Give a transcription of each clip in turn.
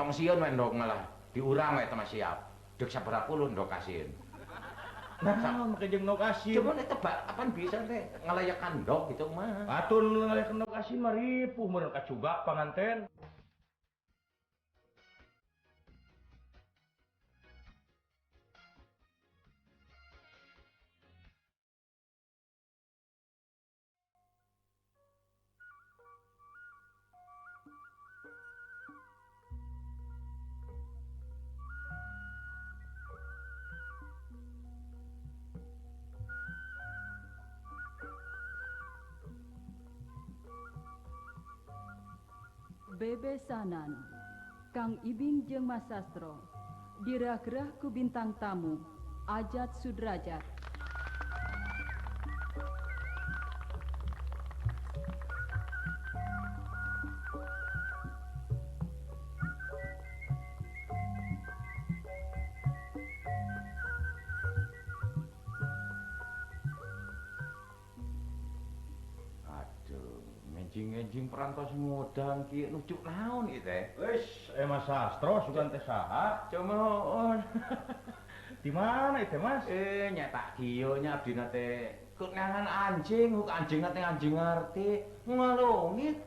Tong sieun we endog malah diurang we eta mah siap. Deuk sabaraha puluh endog asin. Nah, make jeung endog asin. Cuman eta apaan bisa teh ngalayakan endog gitu mah. Atuh nu ngalayakan endog asin mah ripuh meureun kacugak panganten. Bebesanan Kang Ibing jeung Mas Sastro diragrah ku bintang tamu Ajat Sudrajat. Enjing-enjing perantos ngudang kieu nujuk naon ieu teh? Wis, Mas Sastro sugan teh saha? Cumuhun. Di mana ieu teh, Mas? Nya tak kieu nya abdina teh. Keunangan anjing, huk anjingna teh anjing ngarti. Ngalungit.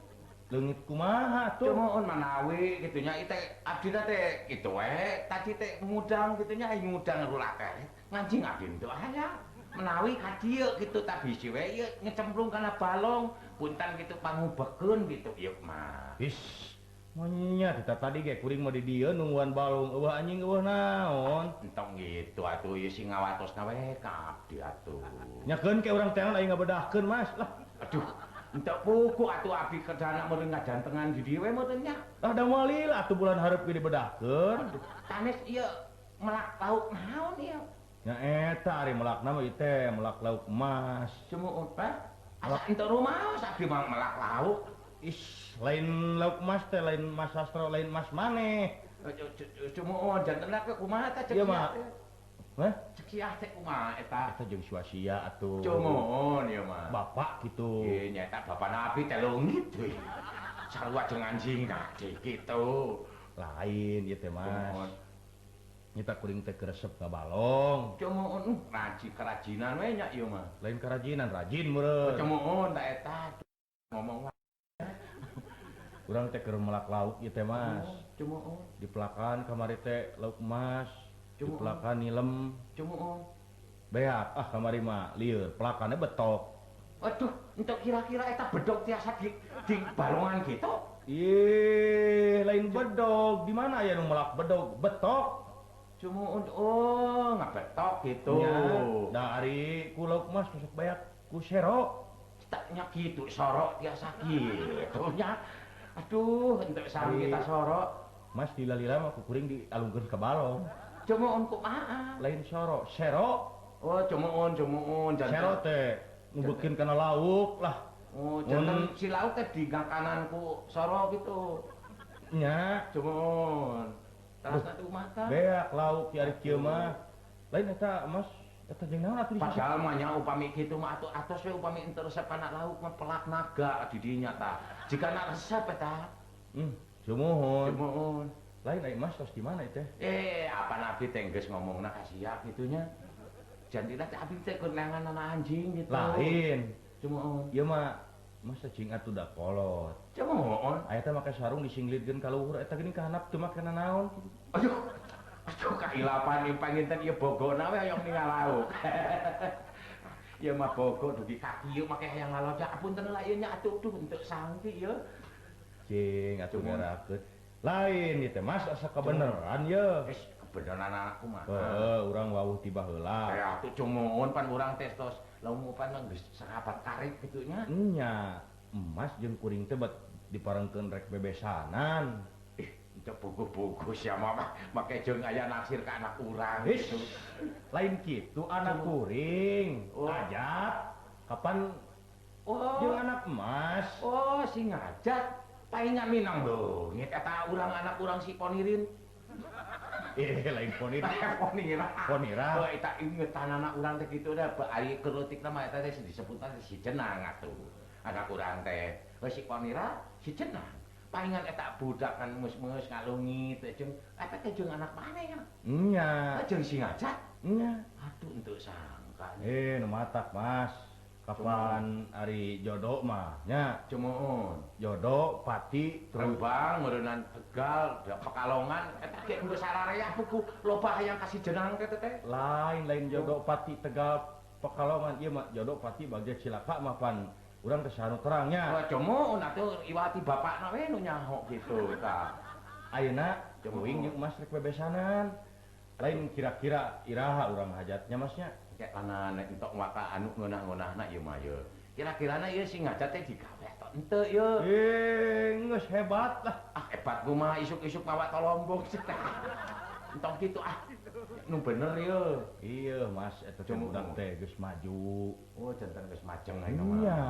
Leungit kumaha tuh? Cumuhun manawi kitu nya ieu teh abdina teh kitu we. Tadi teh ngudang kitu nya aya ngudang rulah teh. Nganjing abdi teu aya. Menawi ka dieu kitu tah bisi we ieu ngecemplung kana balong. Punten gitu pangubekeun gitu ieu mah. Is, monya teh tadi ge kuring mah di dieu nungguan balong eueuh anjing eueuh naon. Entong gitu atuh ieu sing ngawatosna we ka abdi atuh. Nyakeun ke urang teh aya ngabedahkeun Mas lah. Aduh, entok puku atuh abdi kedana meureun ngajantengan di dieu we meureun nya. Lah da moal lila atuh bulan hareup ge dibedahkeun. Aduh, tanes ieu melak lauk naon ieu? Nya eta ari melakna mah ieu teh melak lauk emas. Cumuut Pak. Asa entok rumaos abdi mah melak lauk. Is, lain lauk emas teh, lain Mas Sastro, lain Mas maneh. Cumuut jantenna ke kumaha teh cek Ieu mah. Hah? Cek siah teh kumaha eta? Eta jeung sia-sia atuh. Cumuut ieu mah. Bapak kitu. Ieu nya eta bapak nabi teh leungit we. Sarua jeung anjing teh kitu. Lain ieu teh Mas. Nyita kuring teh keresep ngabalong. Cumuun rajin kerajinan we nya ieu mah. Lain kerajinan, rajin meureun. Cumuun ta eta. Ngomong urang teh keur melak lauk ieu teh Mas. Cumuun. Dipelakan kamari teh lauk emas, dipelakan nilem. Cumuun. Beak ah kamari mah lieur, pelakannya betok. Waduh, entok kira-kira eta bedog tiasa di balongan gitu? Ih, lain bedog. Di mana aya nu melak bedog? Betok. Cumuun, oh ngabetok gitu. Ya, da ari ku lauk emas masuk banyak ku sero. Taknya gitu sorok tiasa gitu nya. Aduh, entek sareng kita sorok. Mas lila-lila mah ku kuring dialungkeun ka balong. Cumuun kumaha? Lain sorok, sero. Oh, cumuun, cumuun janten. Sero teh ngubekeun kana lauk lah. Oh, janten si lauk teh di ngakanan ku sorok gitu. Nya, cumuun. Terus atuh mata. Beak lauk ki ari kieu mah. Lain eta Mas, eta jeung naon atuh? Padahal mah nya upami kitu mah atuh atos we upami henteu resep kana lauk mah pelak naga di dinya tah. Jika nak resep eta. Sumuhun. Sumuhun. Lain ai Mas tos di mana teh? Apa nabi teh geus ngomongna ka sia kitu nya. Jantina teh abdi teh keur neangan anjing gitu. Lain. Sumuhun. Ieu mah Mas cing atuh da kolot. Cumuhun. Aya teh make sarung disinglitkeun ka luhur eta geuning ka handap teu make naon. Aduh. Aduh kailapan ieu panginten ieu bogona we hoyong ningal lauk. Ieu mah bogo dugi ka kieu make hayang ngalojak apunten lah ieu nya atuh duh henteu sangti ieu. Cing atuh ngarakeun. Lain ieu teh Mas asa kabeneran ye. Geus kebeneran aku mah. Heeh, urang wawuh ti baheula. Eh atuh cumuhun pan urang teh tos lamun pan mah geus serapat karib kitu nya. Nya, Mas jeung kuring teh bet diparengkeun rek bebesanan. Teu puguh-puguh sia mah make jeung aya naksir ka anak urang gitu. Lain kitu anak kuring. Oh. Ajat kapan oh. Jeung anak emas. Oh, si ngajat paingan minang leungit eta urang anak urang si Ponirin. Lain Ponirin. Ponira. Ponira. Oh, eta ingetan anak urang teh kitu da ari keleutikna mah eta teh disebutna si Jenang atuh. Anak urang teh. Oh, si Ponira si Jenang. Palingan eta budak kan mus-mus ngalungit teh jeung eta teh jeung anak maneh nya. Nya. Jeung si Ngajat. Nya. Aduh henteu sangka. Nu matak Mas. Kapan ari jodoh mah nya? Cumuun. Jodoh pati Rembang meureunnan Tegal, Pekalongan eta ge geus sararea buku loba hayang kasih jenang teh teh. Lain-lain jodoh pati Tegal Pekalongan ieu mah jodoh pati bagja cilaka mah pan urang teh sanu terangnya. Wah cumuun atuh iwati bapakna we nu nyaho kitu tah. Ayeuna kuing jeung Mas rek bebesanan. Lain kira-kira iraha urang hajatnya Masnya. Kayak kana nek entok waka anu ngeunah-ngeunahna ieu mah ye. Kira-kirana ieu sing ngajat teh digawe atau henteu ieu? Geus hebat lah. Ah hebat kumaha isuk-isuk mawa tolombong. Entong kitu ah. Nu bener ieu. Iya Mas eta teh budak teh geus maju. Oh janten geus majeng ayeuna mah. Iya.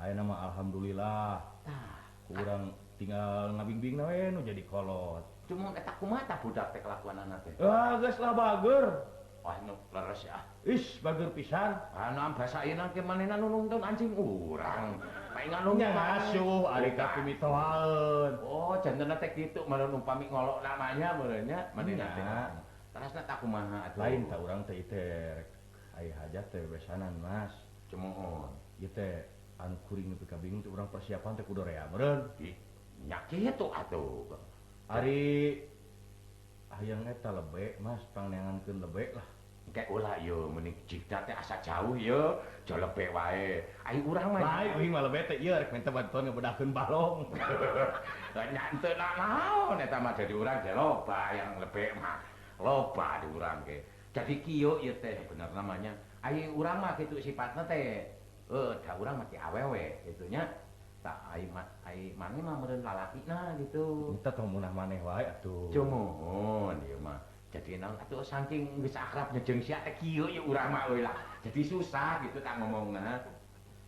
Ayeuna mah alhamdulillah. Tah, kurang tinggal ngabingbingna we nu jadi kolot. Cuma eta kumaha tah budak teh kelakuanana teh? Ah geus lah bager. Wah nu leres ya. Is bager pisan. Anu basa ayeuna ke manehna nu nungtun anjing urang. Paingan nu ngasuh ari ka pimitohaeun. Oh, jantenna teh kitu meureun upami ngolok namanya meureun nya manehna teh. Terasna tah kumaha atuh? Lain tah urang teh teh aya hajat teh bebesanan Mas. Cumuun. Ieu teh anu kuring nepi ka bingung teh urang persiapan teh kudu rea meureun. Ih, nya kitu atuh. Ari hayang eta lebe Mas, pangneangankeun lebe lah. Engke ulah ieu meuning jigda teh asa jauh ieu, jo lebe wae. Ai urang mah lain uing mah lebe teh ieu rek minta bantuan ngebedahkeun balong. Lah nya henteu naon eta mah jadi urang ge loba yang lebe mah. Loba di urang ge. Jadi kieu ieu teh bener namanya. Ai urang mah kitu sifatna teh. Da urang mah ti awewe kitu nya. Tak ai ai maneh mah meureun lalakina gitu. Eta tong munah maneh wae atuh. Cumuhun ieu mah. Jadi naon atuh saking geus akrab jeung sia teh kieu ieu urang mah euy lah. Jadi susah gitu tak ngomongna.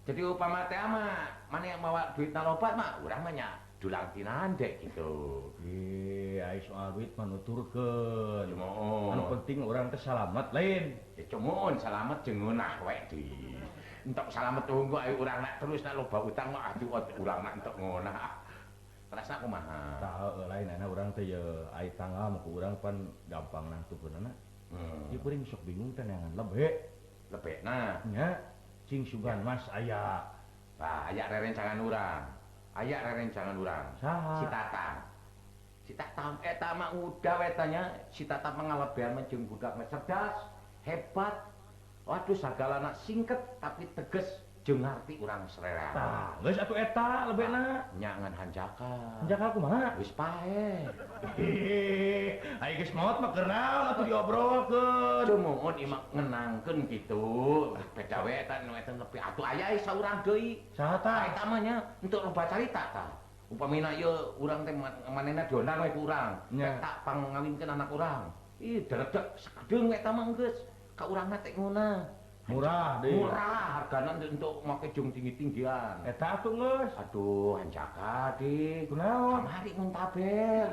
Jadi upama teh mah maneh mawa duitna loba mah urang mah nya dulang tinandek gitu. Ih, ai soal duit mah nuturkeun. Cumuhun. Anu penting urang teh salamet lain. Ya cumuhun salamet jeung ngeunah we di. Entok salamet tunggu ayo urang nak terus nak loba utang mah aduh urang nak entok ngeunah. Terasna kumaha? Tah heueuh lain ayeuna urang teh ye ai tanggal mah ku urang pan gampang nangtukeunana. Ieu kuring sok bingung teh neangan lebe. Lebena? Nya, cing sugan Mas aya. Tah aya rerencangan urang. Aya rerencangan urang. Saha? Si Tatang. Si Tatang eta mah udah we tanya, si Tatang mah ngalebean mah jeung budak mah cerdas, hebat. Waduh sagalana singket tapi tegas jeung ngarti urang serera. Tah, geus atuh eta lebena. Nya ngan hanjaka. Hanjaka kumaha? Geus paeh. Ai geus maot mah keur naon atuh diobrolkeun. Cumuhun ieu mah ngenangkeun kitu. Beda we eta nu eta lebih atuh aya saurang deui. Saha tah? Eta mah nya henteu loba carita tah. Upamina ieu urang teh manehna diondang we ku urang. Eta pangawinkeun anak urang. Ih deredeg sagedeung eta mah geus. Ka urangna teh ngeunah. Murah deui. Murah hargana untuk make jeung tinggi-tinggian. Eta atuh geus. Aduh, hanjaka deui. Kunaon? Kamari muntaber.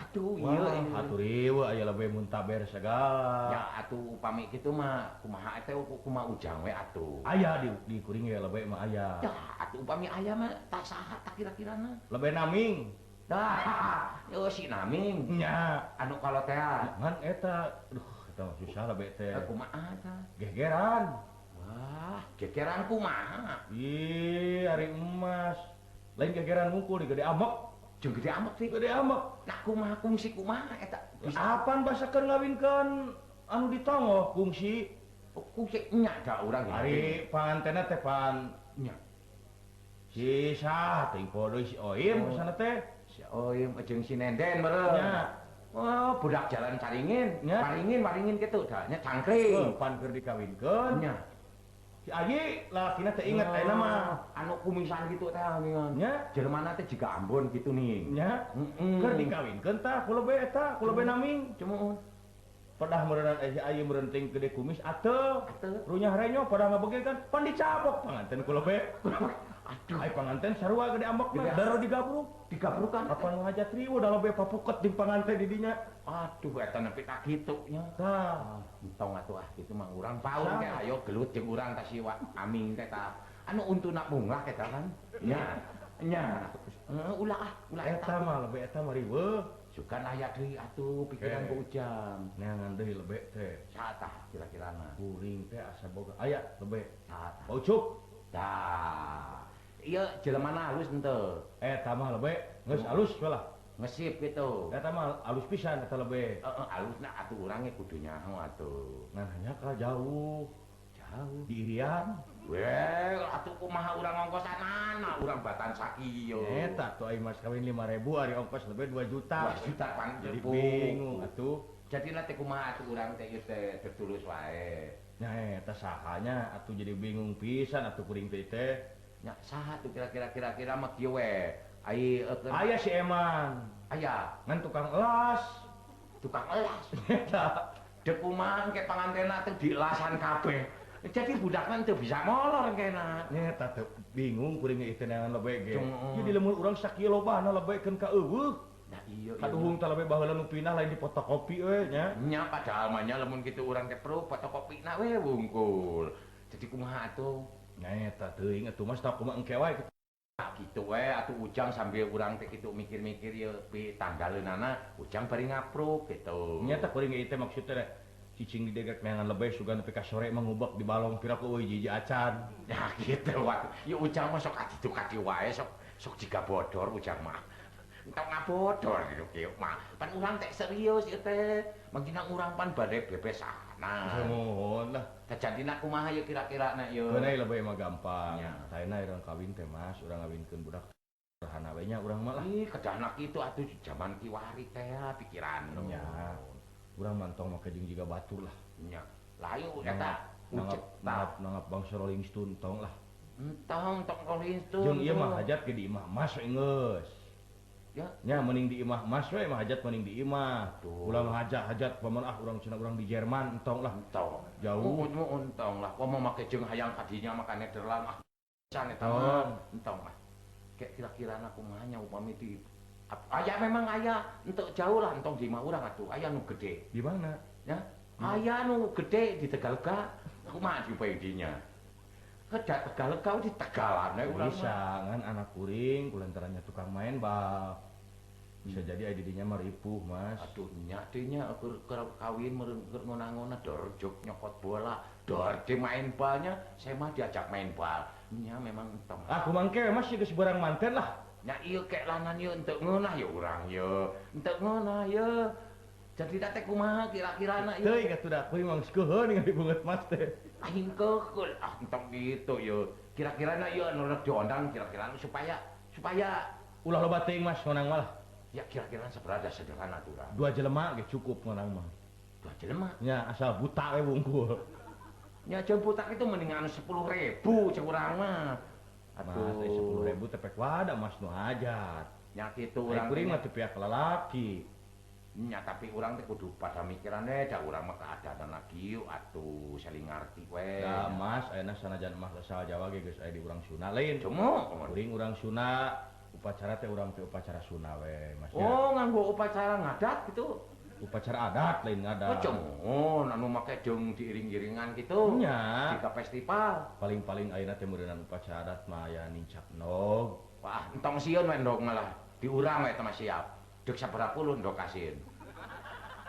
Aduh, ieu atuh riweuh aya lebe muntaber segala. Ya atuh upami kitu mah kumaha teh kumaha ujang we atuh. Aya di kuring ge lebe mah aya. Ya atuh upami aya mah tah saha tah kira-kirana? Lebe naming. Tah, yo si naming. Nya, anu kalotea. Ngan eta, aduh. Eta mah susah lah bete. Kumaha tah? Gegeran. Wah, gegeran kumaha? Ih, ari emas. Lain gegeran mungkul di gede amek. Jeung gede amek sih. Gede amek. Nah kumaha kungsi kumaha eta? Apan basa keur ngawinkeun anu ditongoh kungsi? Kungsi nya da urang. Ari pangantena teh pan nya. Si sah teuing podo si Oim sana teh. Si Oim jeung si Nenden meureun. Nya. Oh, budak jalan caringin, nya. Waringin kitu dah nya cangkring. Pan keur dikawinkeun. Nya. Si Ayi lalakina teh inget ayeuna mah. Anu kumisan kitu teh geuningan. Nya. Jermana teh jiga Ambon kitu nih. Nya. Heeh. Keur dikawinkeun tah ku lebe eta, ku lebe naming. Cumuhun. Pedah meureunnan si Ayi meureun ting gede kumis ateu. Ateu. Runyah renyo pada ngabegel kan pan dicabok panganten ku lebe. Aduh, ai panganten sarua gede ambek mah daro digabruk. Digabrukan. Kapan nu hajat riweuh da lebe papuket jeung panganten di dinya. Aduh, eta nepi ka kitu nya. Tah, entong atuh ah kitu mah urang paun ge ayo gelut jeung urang tah si Aming teh tah. Anu untuna bunglak eta kan. Nya. Nya. Heeh, ulah ah, ulah eta mah lebe eta mah riweuh. Sugan aya deui atuh pikiran ku Ujang. Neangan deui lebe teh. Saha tah kira-kirana? Kuring teh asa boga aya lebe. Saha tah? Pak Ucup. Tah. Ieu jelemana halus henteu? Eta mah lebe geus halus we lah. Ngesip gitu. Eta mah alus pisan eta lebe. Heeh, alusna atuh urang ge kudu nyaho atuh. Ngan hanya ka jauh. Jauh di Irian. Weh, atuh kumaha urang ongkosanana, urang batan sakieu. Eta tuh ai mas kawin 5.000 ari ongkos lebe 2 juta. 2 juta pan jadi bingung atuh. Jadina teh kumaha atuh urang teh ieu teh tertulus wae. Nya eta sahanya atuh jadi bingung pisan atuh kuring teh teh. Nya saha tuh kira-kira kira-kira mah kieu we. Ai aya si Eman. Aya. Ngan tukang elas. Tukang elas. Eta. Dek kumaha engke pangantena teh dielasan kabeh. Jadi budakna teu bisa molor engkena. Nya eta teh bingung kuring ge teh neangan lebe ge. Jadi lamun urang sakieu lobana lebekeun ka eueuh. Nah iya. Kaduhung teh lebe baheula nu pindah lain di fotokopi we nya. Nya padahal mah nya lamun kitu urang teh perlu fotokopina we wungkul. Jadi kumaha atuh? Nya eta teuing atuh Mas tah kumaha engke wae. Gitu we atuh Ujang sambil urang teh kitu mikir-mikir ieu pi tanggaleunana Ujang bari ngapruk gitu. Nya teh kuring ge teh maksudna cicing di degek neangan lebe sugan nepi ka sore mah ngubek di balong pira ku euy hiji acan. Ya gitu wae. Ieu Ujang mah sok kaditu kadi wae sok sok jiga bodor Ujang mah. Entong ngabodor gitu kieu mah. Pan urang teh serius ieu teh. Mangkina urang pan bade bebesana. Nuhun lah. Kajadina kumaha ieu kira-kira na ieu? Keunai lebe mah gampang. Taena urang kawin teh Mas, urang ngawinkeun budak sederhana we nya urang mah lah. Ih, kedahna kitu atuh jaman kiwari teh pikiran. Nya. Urang mantong make jeung jiga batur lah. Nya. Layu eta nanggap bangsa Rolling Stone tong lah. Entong tong Rolling Stone. Jeung ieu mah hajat ge di imah Mas we geus. Ya. Nya mending di imah Mas we mah hajat mending di imah. Ulah mah hajat paman ah urang cenah urang di Jerman entong lah. Entong. Jauh. Entong lah. Komo make jeung hayang kadinya maka Nederland ah. Can eta mah entong lah. Kayak kira-kirana kumaha nya upami di aya memang aya entuk jauh lah entong di imah urang atuh aya nu gede. Di mana? Ya. Aya nu gede di Tegalega. Kumaha diupae dinya? Kedak Tegalega di Tegalane urang. Bisa ngan anak kuring kulantarannya tukang main bal. Bisa jadi aya didinya mah ripuh, Mas. Aduh nya dinya keur kawin meureun keur ngona-ngona dorjok nyokot bola, dor di main balnya, saya mah diajak main bal. Nya memang entong. Ah kumangke Mas geus barang manten lah. Nya ieu kek lanan ieu henteu ngeunah ya urang ieu. Henteu ngeunah ieu. Jadi teh kumaha kira-kirana ieu? Teuing atuh da kuring mah geus keuheun ningali beungeut Mas teh. Aing keuheul ah entong kitu ieu. Kira-kirana ieu anu rek diondang kira-kirana supaya supaya ulah loba teuing Mas ngonang mah lah. Ya kira-kira seberada sederhana tuh lah. 2 jelema ge cukup ngonang mah. 2 jelema? Nya asal buta we wungkul. Nya jeung buta itu mendingan 10.000 cek urang mah. Aduh, mas 10.000 tepek wadah Mas nu hajat. Nya kitu urang. Kuring mah teu pihak lalaki. Nya tapi urang teh kudu pada mikirannya da urang mah keadaan lagi yuk atuh saling ngarti we. Ya Mas, ayeuna sanajan Mas asal Jawa ge geus aya di urang Sunda lain. Cuma kuring urang Sunda upacara teh urang teh upacara Sunda we Mas. Oh, nganggo upacara ngadat gitu. Upacara adat lain ngadat. Oh, cumun anu make jeung diiring-iringan gitu. Nya. Jika festival. Paling-paling ayeuna teh meureunan upacara adat mah aya nincak nog. Wah, entong sieun we ndog malah. Diurang we teh mah siap. Dek sabaraha puluh ndog asin.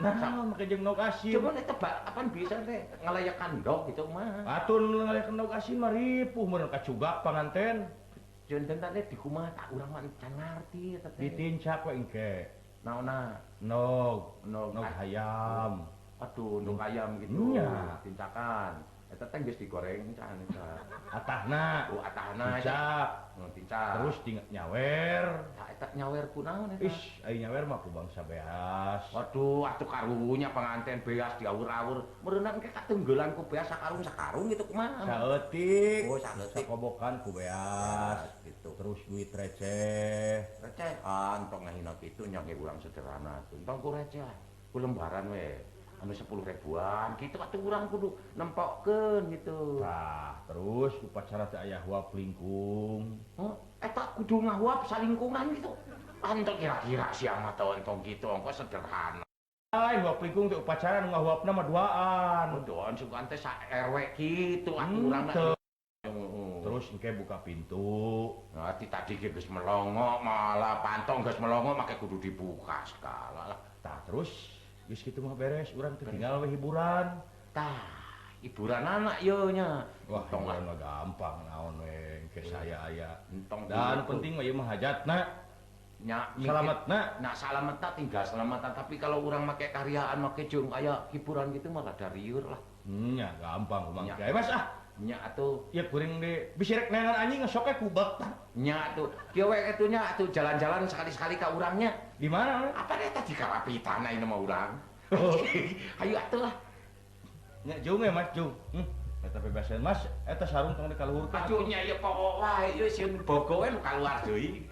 Nah, make jeung ndog asin. Cuman eta apaan bisa teh ngalayakan ndog gitu mah. Atuh ngalayakan ndog asin mah ripuh meureun kacugak panganten. Janten teh di kumaha tak urang mah can ngarti eta teh. Ditincak we engke. Naonna? Nog, nog hayam. Aduh, nog ayam gitu. Nya. Tincakan. Eta teh geus digoreng can eta. Atahna. Oh, atahna. Tincak. Oh, tincak. Terus nyawer. Tah eta nyawer kunaon eta? Ish, ai nyawer mah ku bangsa beas. Waduh, atuh karunya panganten beas diawur-awur. Meureunna engke katenggelan ku beas sakarung-sakarung gitu kumaha. Saeutik. Oh, saeutik. Sakobokan ku beas gitu. Terus duit receh. Receh. Ah, entong ngahina kitu nya ge urang sederhana tuh. Entong ku receh. Ku lembaran we. Anu 10 ribuan gitu atuh urang kudu nempokkeun gitu. Tah, terus upacara teh aya huap lingkung. Oh, eta kudu ngahuap salingkungan gitu. Entong kira-kira sia mah teh entong kitu ongko sederhana. Lain huap lingkung teh upacara nu ngahuapna mah duaan. Oh, duaan sugan teh sa RW kitu atuh urang mah. Terus Terus engke buka pintu. Nah, tadi ge geus melongo, malah pantong geus melongo make kudu dibuka segala lah. Tah terus geus kitu mah beres, urang teh tinggal we hiburan. Tah, hiburan anak ye nya. Wah, entong mah gampang naon we engke saya aya. Entong dan penting mah ieu mah hajatna. Nya, salametna. Nah, salametna tinggal selamatan, tapi kalau urang make karyaan make jeung aya hiburan gitu mah rada rieur lah. Nya gampang kumaha. Mas ah. Nya atuh. Ya kuring de bisi rek neangan anjing sok we kubak tah. Nya atuh. Kieu we kitu nya atuh jalan-jalan sekali-sekali ka urangnya. Di mana? Apa deh tadi karapitan ayeuna mah urang. Hayu atuh lah. Nya jung we Mas jung. Eta bebasan Mas, eta sarung tong dikaluhurkeun. Aduh nya ieu pokok wae ieu sieun bogo we nu kaluar deui.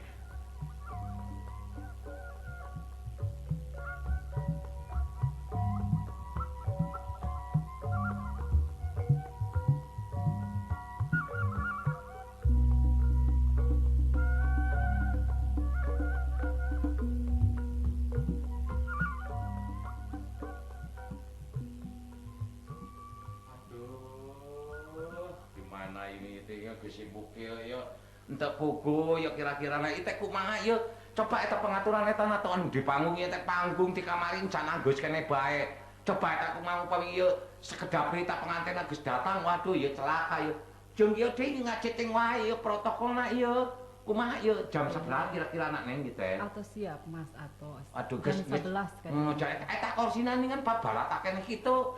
Sibuk ya entek pugu ya kira-kira nah itu kumaha ya coba eta pengaturan eta na anu di panggung ya teh panggung di kamarin can geus kene bae coba eta kumaha upami ieu sekedap berita pengantin geus datang waduh ya celaka ya jeung ieu deui ngaceting wae ieu protokolna ieu kumaha ieu jam 11 kira-kira anak neng gitu ya atau siap Mas atos aduh geus jam 11 kan eta korsina kan babalatake kitu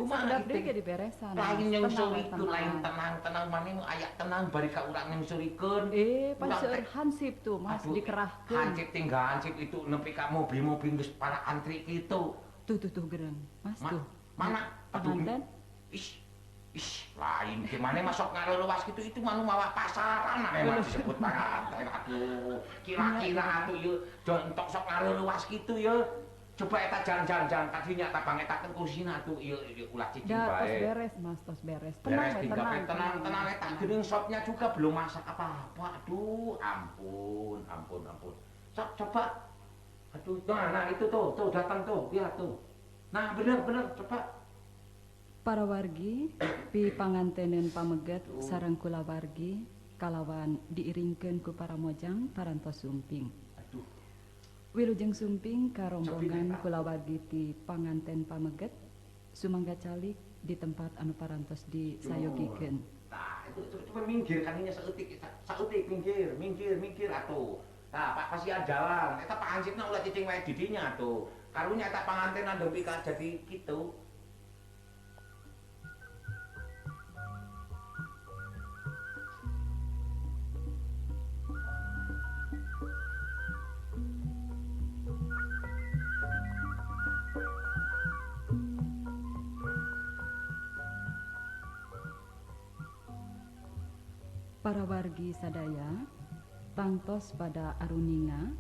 kumaha deui ge diberesan. Lain nyungsurikeun, lain tenang-tenang maneh nu aya tenang bari ka urang nyungsurikeun. Pan seueur hansip tuh Mas dikerahkeun. Hansip tinggal hansip itu nepi ka mobil-mobil geus para antri kitu. Tuh tuh tuh gereng. Mas tuh. Mana? Penganten? Ih. Ih, lain ge maneh masuk ngareluas kitu itu mah nu mawa pasaran memang disebut penganten atuh. Kira-kira atuh ieu entok sok ngareluas kitu ye. Coba eta jalan-jalan tadinya tak pangetakeun kursina atuh ieu ulah cicing bae. Tos beres Mas, tos beres. Tenang, tenang, tenang, tenang eta geuning sopnya juga belum masak apa-apa. Aduh, ampun, ampun, ampun. Sok coba. Aduh, nah itu tuh, tuh datang tuh, lihat tuh. Nah, bener bener coba. Para wargi pi panganteneun pameget sareng kulawargi kalawan diiringkeun ku para mojang parantos sumping. Wilujeng sumping karombongan kulawargi ti panganten pameget sumangga calik di tempat anu parantos disayogikeun. Tah, itu coba minggir kaninya saeutik, saeutik minggir, minggir, minggir atuh. Tah, Pak pasian jalan. Eta Pak Hansipna ulah cicing wae di dinya atuh. Karunya eta pangantenan nepi ka jadi kitu. Para wargi sadaya tangtos pada aruninga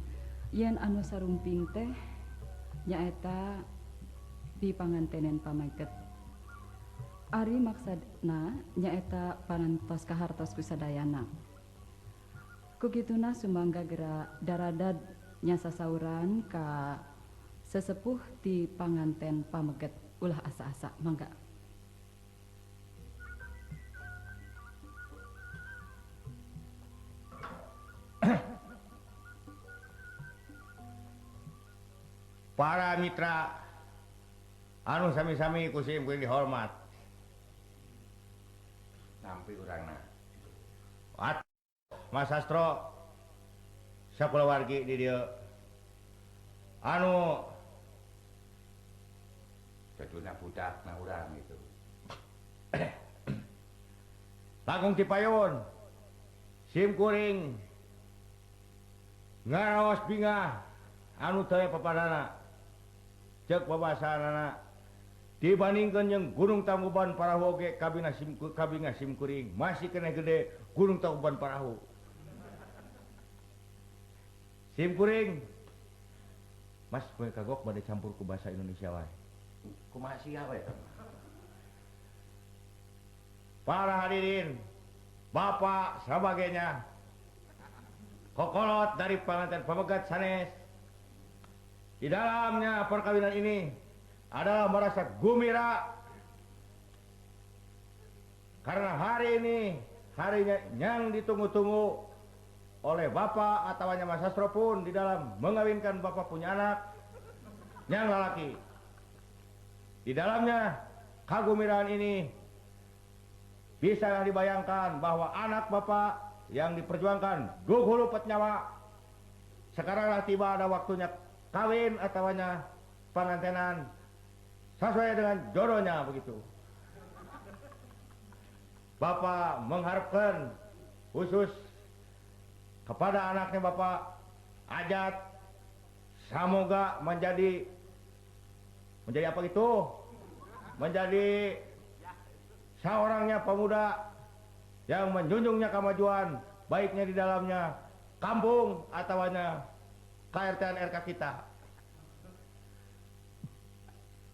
yen anu sarumping teh nyaeta di pangantenen pameget. Ari maksadna nyaeta parantos kahartos ku sadayana. Kukituna sumangga gera daradad nya sasauran ka sesepuh ti panganten pameget ulah asa-asa mangga. Para mitra anu sami-sami ku sim kuring dihormat. Nampi urangna. Mas Sastro sakulawargi di dieu. Anu jadulna budak na urang gitu. Langkung tipayun. Sim kuring ngaraos bingah anu teu papadana. Cek babasanana dibandingkeun jeung Gunung Tangkuban Parahu oge kabina sim kabinga sim kuring masih keneh gede Gunung Tangkuban Parahu. Sim kuring Mas poe kagok bade campur ku bahasa Indonesia wae. Kumaha sia wae teh. Para hadirin, bapak sebagainya, kokolot dari panganten pamegat sanes. Di dalamnya perkawinan ini adalah merasa gumira karena hari ini harinya yang ditunggu-tunggu oleh bapak atau Mas Sastro pun di dalam mengawinkan bapak punya anak yang lelaki. Di dalamnya kagumiraan ini bisa dibayangkan bahwa anak bapak yang diperjuangkan 24 nyawa sekaranglah tiba ada waktunya kawin ataunya pengantenan sesuai dengan jodohnya begitu. Bapak mengharapkan khusus kepada anaknya Bapak Ajat semoga menjadi apa itu? Menjadi seorangnya pemuda yang menjunjungnya kemajuan baiknya di dalamnya kampung ataunya KRTN RK kita.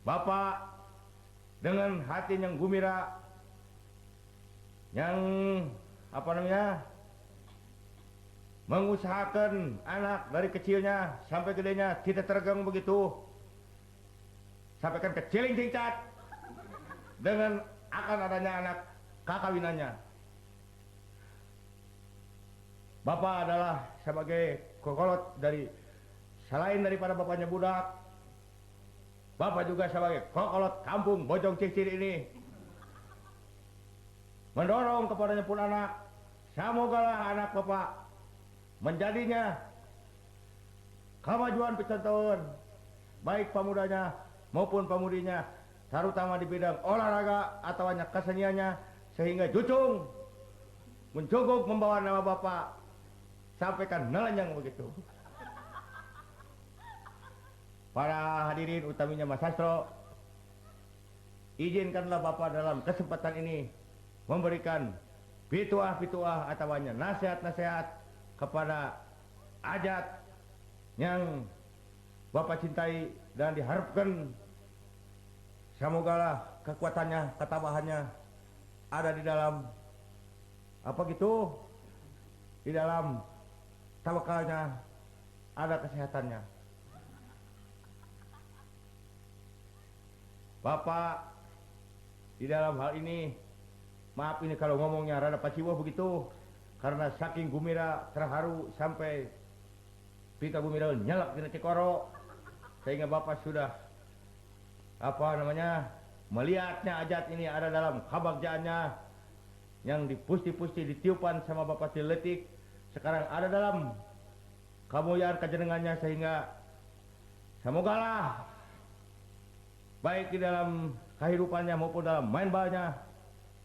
Bapak dengan hati yang gembira yang apa namanya mengusahakan anak dari kecilnya sampai gedenya tidak terganggu begitu sampai kan keciling cingcat dengan akan adanya anak kakawinannya. Bapak adalah sebagai kokolot dari selain daripada bapaknya budak, bapak juga sebagai kokolot kampung Bojong Cicir ini mendorong kepadanya pun anak, semogalah anak bapak menjadinya kemajuan pecontohan baik pemudanya maupun pemudinya, terutama di bidang olahraga atau hanya keseniannya, sehingga jucung mencukup membawa nama bapak sampai kan nelanjang begitu. Para hadirin utamanya Mas Sastro, izinkanlah bapak dalam kesempatan ini memberikan pituah-pituah atau hanya nasihat-nasihat kepada Ajat yang bapak cintai dan diharapkan semogalah kekuatannya, ketabahannya ada di dalam apa gitu, di dalam tawakalnya ada kesehatannya. Bapak di dalam hal ini, maaf ini kalau ngomongnya rada paciwah begitu, karena saking gumira terharu sampai pika gumira nyelak di cikoro, sehingga bapak sudah apa namanya melihatnya Ajat ini ada dalam kabagjaannya yang dipusti-pusti ditiupan sama bapak tiletik, sekarang ada dalam kemuliaan kejenengannya, sehingga semogalah baik di dalam kehidupannya maupun dalam main balnya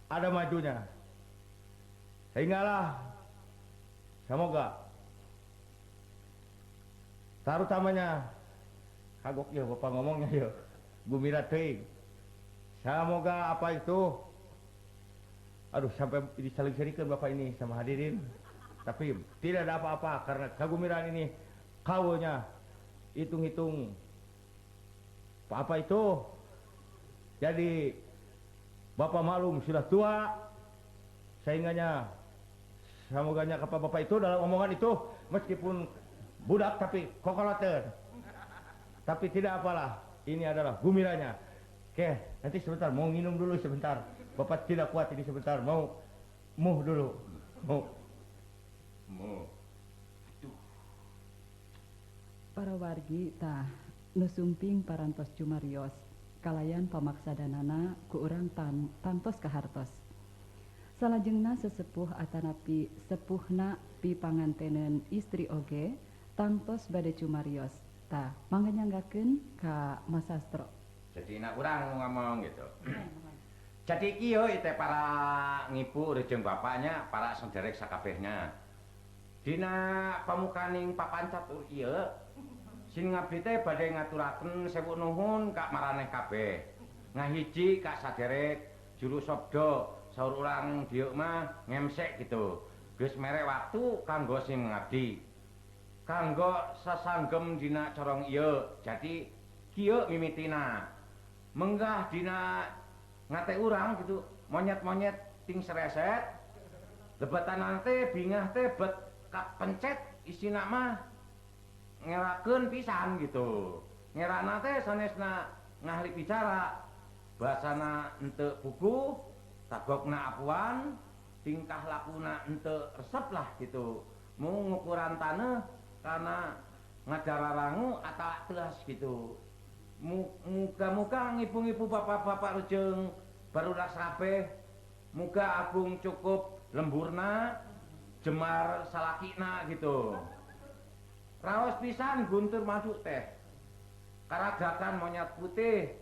ada majunya, sehinggalah semoga terutamanya kagok ya bapak ngomongnya ya gumira teuing, semoga apa itu, aduh sampai disaling-salingkan bapak ini sama hadirin, tapi tidak ada apa-apa karena kegumiraan ini kawunya hitung-hitung apa itu. Jadi bapak maklum sudah tua, sehingganya semoganya kepada bapak itu dalam omongan itu meskipun budak tapi kokoloter, tapi tidak apalah, ini adalah gumiranya. Oke, nanti sebentar mau minum dulu sebentar, bapak tidak kuat ini sebentar mau muh dulu, mau muh. Para wargi tah nu sumping parantos cumarios kalayan pamaksadanana ku urang tantos kahartos. Salajengna sesepuh atanapi sepuhna pi panganteneun istri oge tangtos bade cumarios. Tah mangga nyanggakeun ka Mas Sastro. Jadi nak urang ngomong gitu. Jadi kieu teh para ngibu jeung bapaknya, para sederek sakabehnya. Dina pamukaning papancatur ieu sing ngabdi teh badhe ngaturaken sewu nuhun ka maraneh kabeh. Ngahiji ka saderek juru sabda saur urang dieu mah ngemsek gitu. Geus mere waktu kanggo sing ngabdi. Kanggo sasanggem dina corong ieu. Jadi kieu mimitina. Menggah dina ngate urang gitu, monyet-monyet ting sereset. Lebatan teh bingah teh bet kapencet isina mah ngerakeun pisan gitu. Ngerana teh sanesna ngahli bicara, basana henteu buku, tagokna apuan, Tingkah lakuna henteu resep lah gitu. Mau ngukuran tanah karena ngadararangu atau telas gitu. Muga-muga ngibu-ngibu bapak-bapak rejeng barudak kabeh muga agung cukup lemburna jemar salakina gitu. Raos pisan guntur masuk teh. Karagakan monyet putih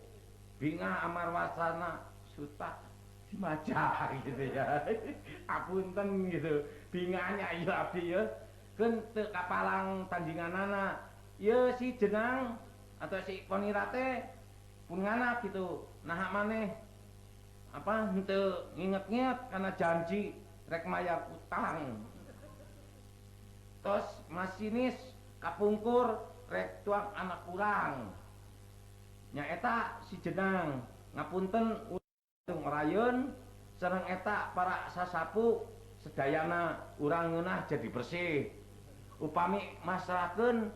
bingah amar wasana suta dimaca gitu ya. Apunten gitu. Bingahnya iya abdi ya. Keun teu kapalang tandinganana. Ieu si Jenang atau si Ponira teh pun nganak gitu. Naha maneh apa henteu nginget-nginget karena janji rek mayar utang. Tos masinis kapungkur rek tuang anak urang. Nyaeta si Jenang ngapunten utung rayeun sareng eta para sasapu sedayana urang ngeunah jadi bersih. Upami masrahkeun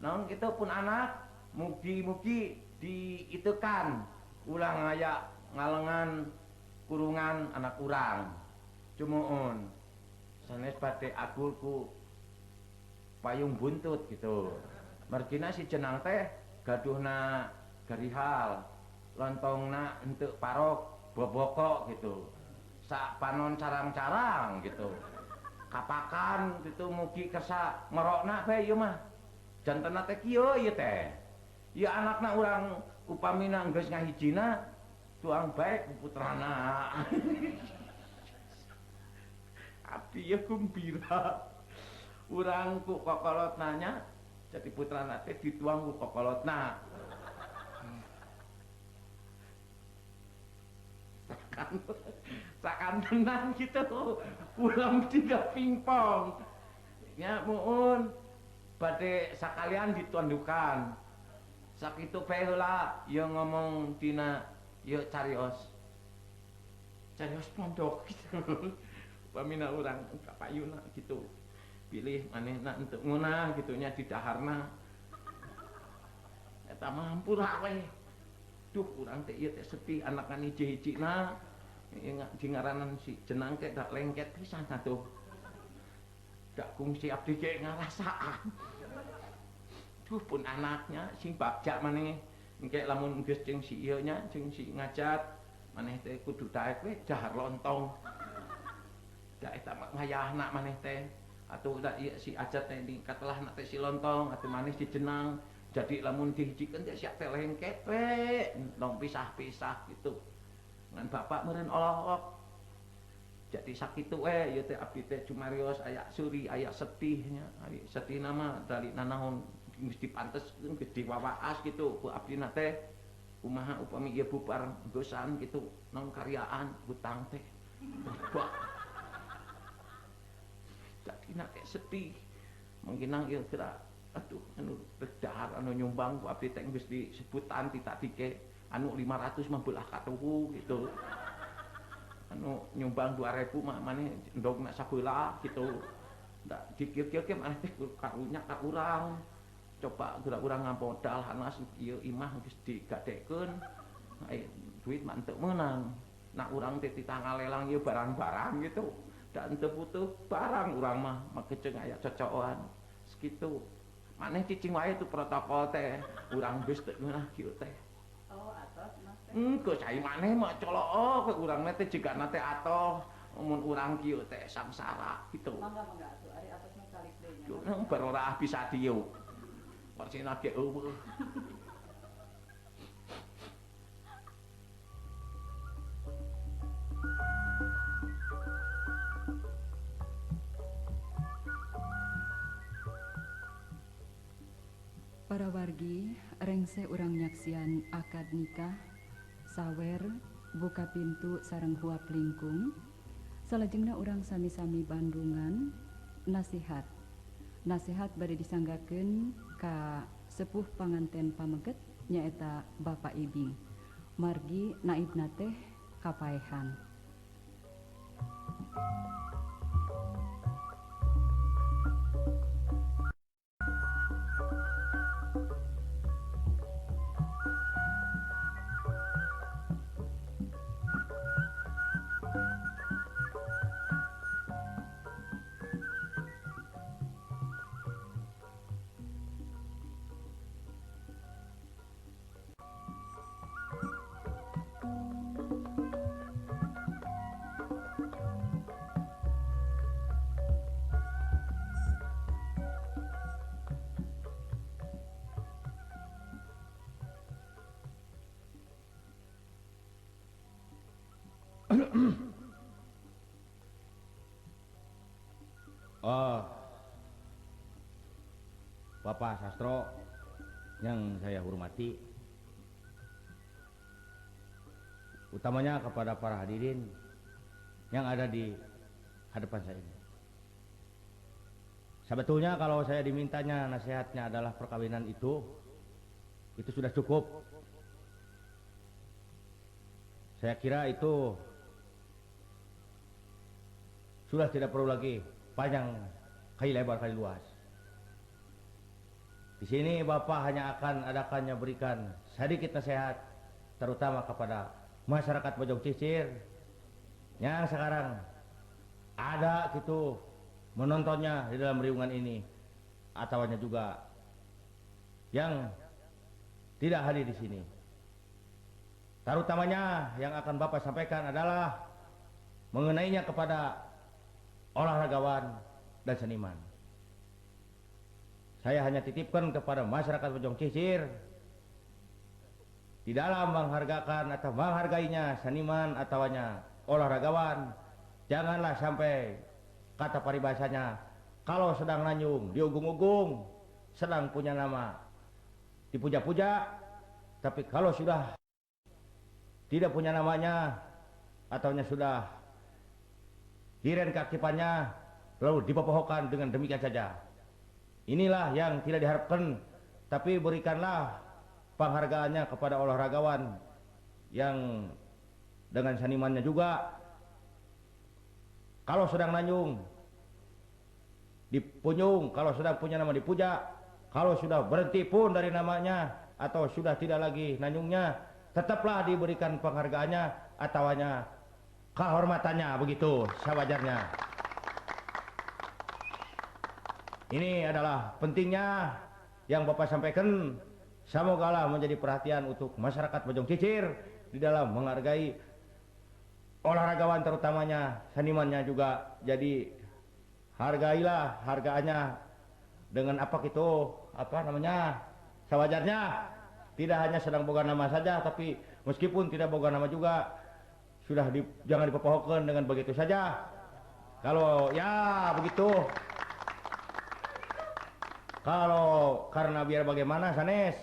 naon kitu pun anak mugi-mugi diitekan ulah ngaya ngalengan kurungan anak urang. Cumuun sanes bade agul ku payung buntut gitu. Margina si Jenang teh gaduhna garihal, lontongna henteu parok boboko gitu. Sak panon carang-carang gitu. Kapakan gitu mugi kersa merokna bae ieu mah. Jantenna teh kieu ieu teh. Ieu anakna urang upamina geus ngahijina tuang bae ku putrana. Abdi ieu gumbira. Urang ku kokolot nanya jadi putrana teh dituang ku kokolotna. Sakan tenan gitu. Ulam tidak pingpong. Ya muun bade sakalian ditondukan. Sakitu bae heula ieu ngomong dina ieu carios. Carios pondok gitu. Upamina urang kapayuna gitu. Pilih manehna henteu ngeunah gitu nya di daharna. Eta mah hampura we. Duh urang teh ieu teh sedih anakan hiji-hijina. Ieu di ngaranan si Jenang teh dak lengket pisan atuh. Dak kungsi abdi ge ngarasaan. Duh pun anaknya sing bagja maneh. Engke lamun geus jeung si ieu nya jeung si ngajat maneh teh kudu daek we dahar lontong. Da eta mah ngayahna maneh teh. Atuh da ieu si ajat teh di katelahna teh si lontong atuh maneh si Jenang. Jadi lamun dihijikeun teh sia teh lengket we, tong pisah-pisah gitu. Ngan bapak meureun olohok. Jadi sakitu we ieu teh abdi teh cumarios aya suri aya sedih nya. Ari sedihna mah dari nanaon geus dipanteskeun geus diwawaas gitu ku abdina teh. Kumaha upami ieu bubar geusan gitu naon karyaan hutang teh. Bapak. Dadina teh sedih. Mungkinang ieu geura aduh anu dahar anu nyumbang ku abdi teh geus disebutan ti tadi ge anu 500 mah beulah katuhu gitu. Anu nyumbang 2000 mah maneh endogna sabeulah gitu. Da dikir-kir ge maneh teh karunya ka urang. Coba geura urang ngamodal hanas ieu imah geus digadekeun. Ai duit mah henteu meunang. Nah urang teh titah ngalelang ieu barang-barang gitu. Da henteu butuh barang urang mah make ceung aya cocokan. Sakitu. Maneh cicing wae tu protokol teh, urang geus teu ngeunah kieu teh. Oh, atos mas teh. Engke cai maneh mah colook urang teh jigana teh atoh, mun urang kieu teh samsara gitu. Mangga mangga atuh, ari atos mah calik deui nya. Barora bisa dieu. Parsina ge eueuh. Para wargi, rengse urang nyaksian akad nikah, sawer, buka pintu sareng huap lingkung, salajengna urang sami-sami bandungan, nasihat. Nasihat bade disanggakeun ka sepuh panganten pameget nyaeta Bapak Ibing. Margi naibna teh kapaehan. Bapak Sastro yang saya hormati, utamanya kepada para hadirin yang ada di hadapan saya ini. Sebetulnya kalau saya dimintanya nasihatnya adalah perkawinan itu sudah cukup. Saya kira itu sudah tidak perlu lagi panjang kali lebar kali luas. Di sini Bapak hanya akan adakannya berikan sedikit nasihat terutama kepada masyarakat Bojong Cicir yang sekarang ada gitu menontonnya di dalam riungan ini, ataunya juga yang tidak hadir di sini. Terutamanya yang akan Bapak sampaikan adalah mengenainya kepada olahragawan dan seniman. Saya hanya titipkan kepada masyarakat Bojong Cicir di dalam menghargakan atau menghargainya seniman ataunya olahragawan, janganlah sampai kata paribasanya kalau sedang nanyung diugung-ugung, sedang punya nama dipuja-puja, tapi kalau sudah tidak punya namanya ataunya sudah diren keaktifannya lalu dipopohokan dengan demikian saja. Inilah yang tidak diharapkan, tapi berikanlah penghargaannya kepada olahragawan yang dengan senimannya juga. Kalau sedang nanyung dipunyung, kalau sudah punya nama dipuja, kalau sudah berhenti pun dari namanya atau sudah tidak lagi nanyungnya, tetaplah diberikan penghargaannya ataunya kehormatannya, begitu sewajarnya. Ini adalah pentingnya yang Bapak sampaikan. Semogalah menjadi perhatian untuk masyarakat Bojong Cicir di dalam menghargai olahragawan terutamanya senimannya juga. Jadi hargailah hargaannya dengan apa gitu, apa namanya, sewajarnya. Tidak hanya sedang boga nama saja, tapi meskipun tidak boga nama juga sudah jangan dipopohokan dengan begitu saja. Kalau ya begitu. Kalau karena biar bagaimana sanes,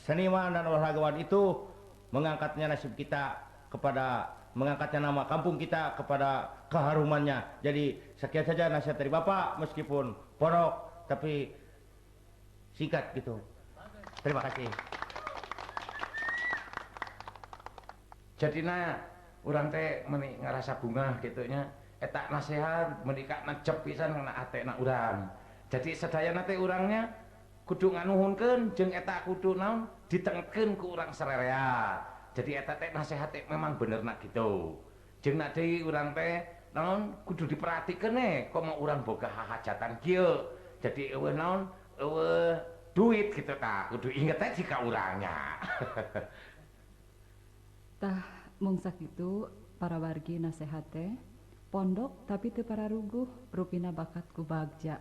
seniman dan olahragawan itu mengangkatnya nasib kita kepada, mengangkatnya nama kampung kita kepada keharumannya. Jadi sekian saja nasihat dari Bapak, meskipun porok tapi singkat gitu. Terima kasih. Jadi na urang teh meni ngerasa bungah gitu nya, eta nasihat meni ka necep pisan kana atena urang. Jadi sadayana teh urangnya kudu nganuhunkeun jeung eta kudu naon ditengkeun ku urang sarerea. Jadi eta teh nasihat teh memang benerna gitu. Jeung na deui urang teh naon kudu diperhatikeun eh komo urang boga hahajatan kieu. Jadi eueuh naon eueuh duit gitu tah kudu inget teh jika urangnya. Tah mung sakitu para wargi nasihat teh pondok tapi teu pararuguh rupina bakat ku bagja.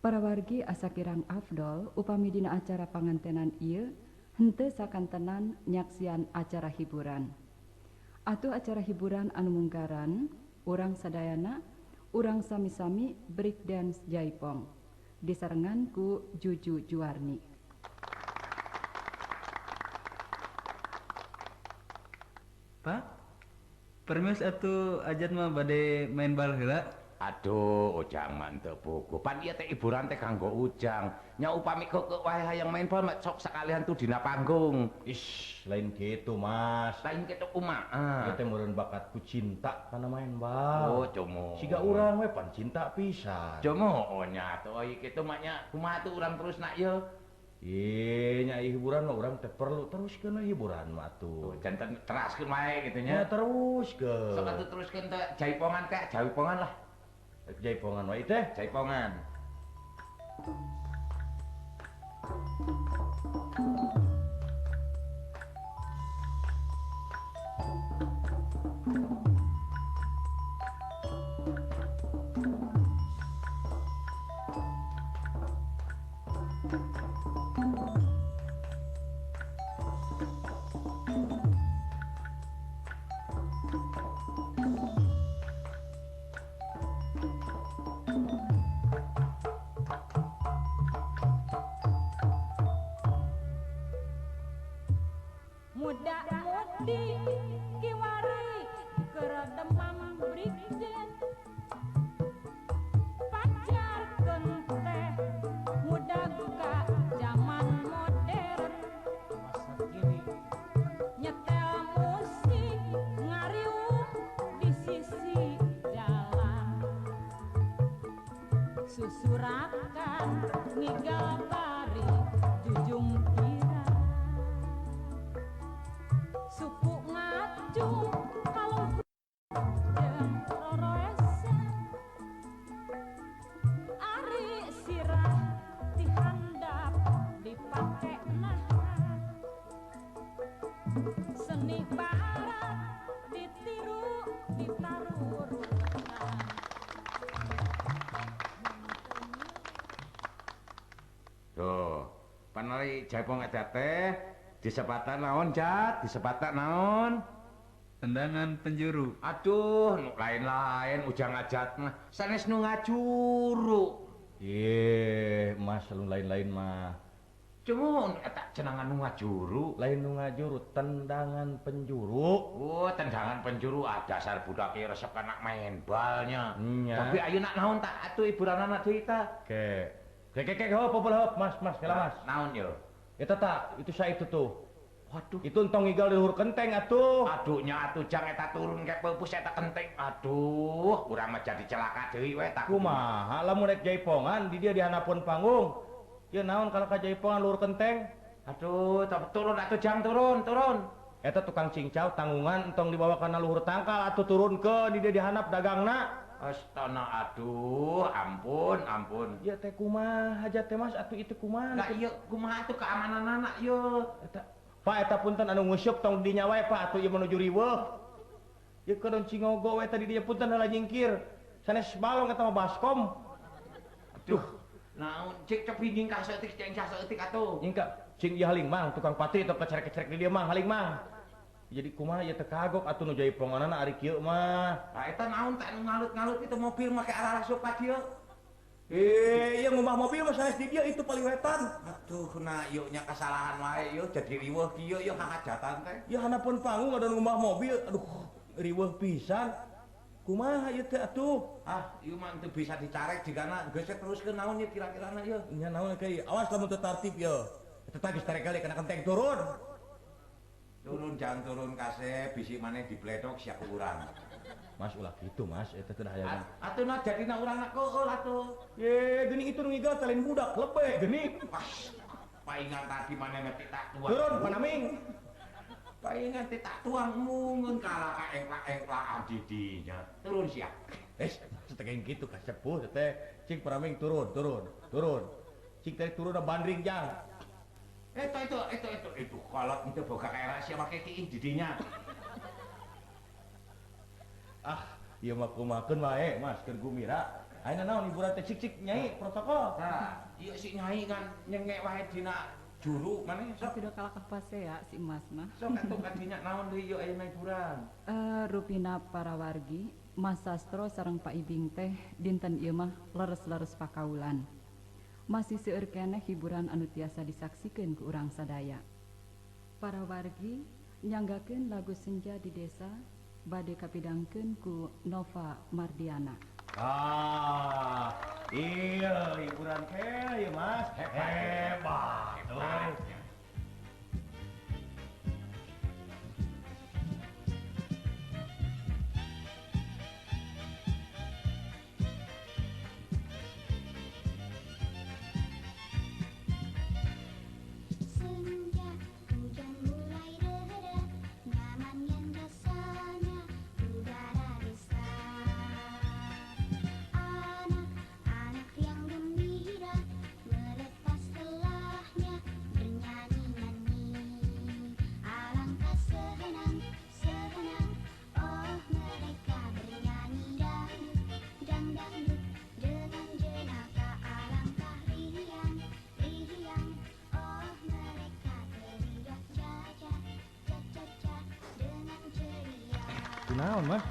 Para wargi asa kirang afdol upami dina acara pangantenan ieu henteu sakantenan nyaksian acara hiburan. Atuh acara hiburan anu munggaran urang sadayana urang sami-sami break dance jaipong disarengan ku Juju Juwarni. Pak, permios atuh ajat mah bade main bal heula. Aduh, Ujang mah teu puguh. Pan ieu teh hiburan teh kanggo Ujang. Nya upami keukeuh wae hayang main bal mah sok sakalian tuh dina panggung. Ish, lain kitu, Mas. Lain kitu kumaha? Ieu teh meureun bakat ku cinta kana main bal. Oh, cumo. Siga urang we pan cinta pisan. Cumo, oh nya atuh euy kitu mah nya kumaha tuh urang terus nak ieu? Ih, nya hiburan mah urang teh perlu teruskeun hiburan mah atuh. Janten teraskeun wae kitu nya. Nya teruskeun. Sok atuh teruskeun teh jaipongan teh, jaipongan lah. Jaipongan wae teh, jaipongan. Muda-mudi kiwari keur demam brigjen pajarkeun teh muda ka zaman modern nyetel musik ngariung di sisi jalan susurakan ngigal bari jujung kira suku ngacung kalau jeung roroesan ari sirah ti handap dipake nahan seni barat ditiru ditarurutan. Tuh, panari jaipong eta teh disebatan naon Jat? Disebatan naon? Tendangan penjuru. Aduh, nu lain-lain ujang ajat mah sanes nu ngajuru. Ye, Mas lu lain-lain mah. Cumun eta cenangan nu ngajuru. Lain nu ngajuru, tendangan penjuru. Oh, tendangan penjuru ah dasar budak ieu resep kana main balnya. Nya. Tapi ayeuna naon tak atuh hiburanana deui tah? Ke. Ke ke ke hop hop hop Mas, Mas, kela Mas. Naon ye? Eta tak, itu saya itu tuh. Waduh. Itu entong ngigal di luhur kenteng atuh. Aduh nya atuh jang eta turun ke peupus eta kenteng. Aduh, urang mah jadi celaka deui we tak. Kumaha lamun rek jaipongan di dia di handapeun panggung. Ieu naon kalau ka jaipongan luhur kenteng? Aduh, turun atuh jang turun, turun. Eta tukang cincau tanggungan entong dibawa kana luhur tangkal atuh turunkeun di dia di handap dagangna. Astana aduh, ampun, ampun. Ya teh kumaha hajat teh Mas atuh itu kumaha? Lah ieu kumaha atuh keamananana ieu? Eta Pak eta punten anu nguseup tong dinya wae Pak atuh ieu menuju riweuh. Ieu keun cingogo we tadi dinya punten heula nyingkir. Sanes balong eta mah baskom. Aduh, naon cik cepi nyingkah saeutik cing saeutik atuh. Nyingkah cing ieu haling mang tukang patri tong kecerek-kecerek di dieu mang haling mang. Jadi kumaha ieu teh kagok atuh nu jaiponganana ari kieu mah. Lah eta naon teh anu ngalut-ngalut itu mobil make arah-arah ka dieu. Eh, ieu ngubah mobil mah sanes di dieu itu paling wetan. Aduh, nah ieu nya kesalahan wae ieu jadi riweuh kieu ieu hajatan teh. Ya handapeun panggung ada ngubah mobil, aduh riweuh pisan. Kumaha ieu teh atuh? Ah, ieu mah teu bisa dicarek jigana geus teruskeun naon ieu kira-kirana ieu. Nya naon kieu? Awas lamun teu tartib ieu. Eta geus tarek kali kana kenteng turun. Turun jangan turun kasep bisi maneh dibledok sia ku urang. Mas ulah kitu Mas, eta teh hayang. Atuh nah jadina urang keul atuh. Ye, geuning itu nu ngigal teh lain budak lebe geuning. Pas paingan tadi maneh ngetik tak tuang. Turun panaming. Paingan teh tak tuang mungun kalah ka engklak-engklakan di dinya. Turun sia. Eh, setengah kitu ka sepuh teh. Cing panaming turun, turun, turun. Cing teh turun bandring jang. Eta itu kolot itu boga era sia make kiih di dinya. Ah, ieu mah kumakeun wae Mas keur gumira. Ayeuna naon hiburan teh cik-cik nyai protokol. Tah, ieu si nyai kan nyengek wae dina juru maneh sok. Tapi kalah kapasea si Mas mah. Sok atuh ka dinya naon deui ieu ayeuna hiburan. Rupina para wargi, Mas Sastro sareng Pak Ibing teh dinten ieu mah leres-leres pakaulan. Masih seueur keneh hiburan anu tiasa disaksikeun ku urang sadaya. Para wargi nyanggakeun lagu Senja di Desa bade kapidangkeun ku Nova Mardiana. Ah, iya hiburan teh ieu Mas. Hebat. Hebat. Senja, hujan mulai reda, nyamannya rasanya udara desa. Anak-anak yang gembira melepas lelahnya bernyanyi. Kunaon Mas?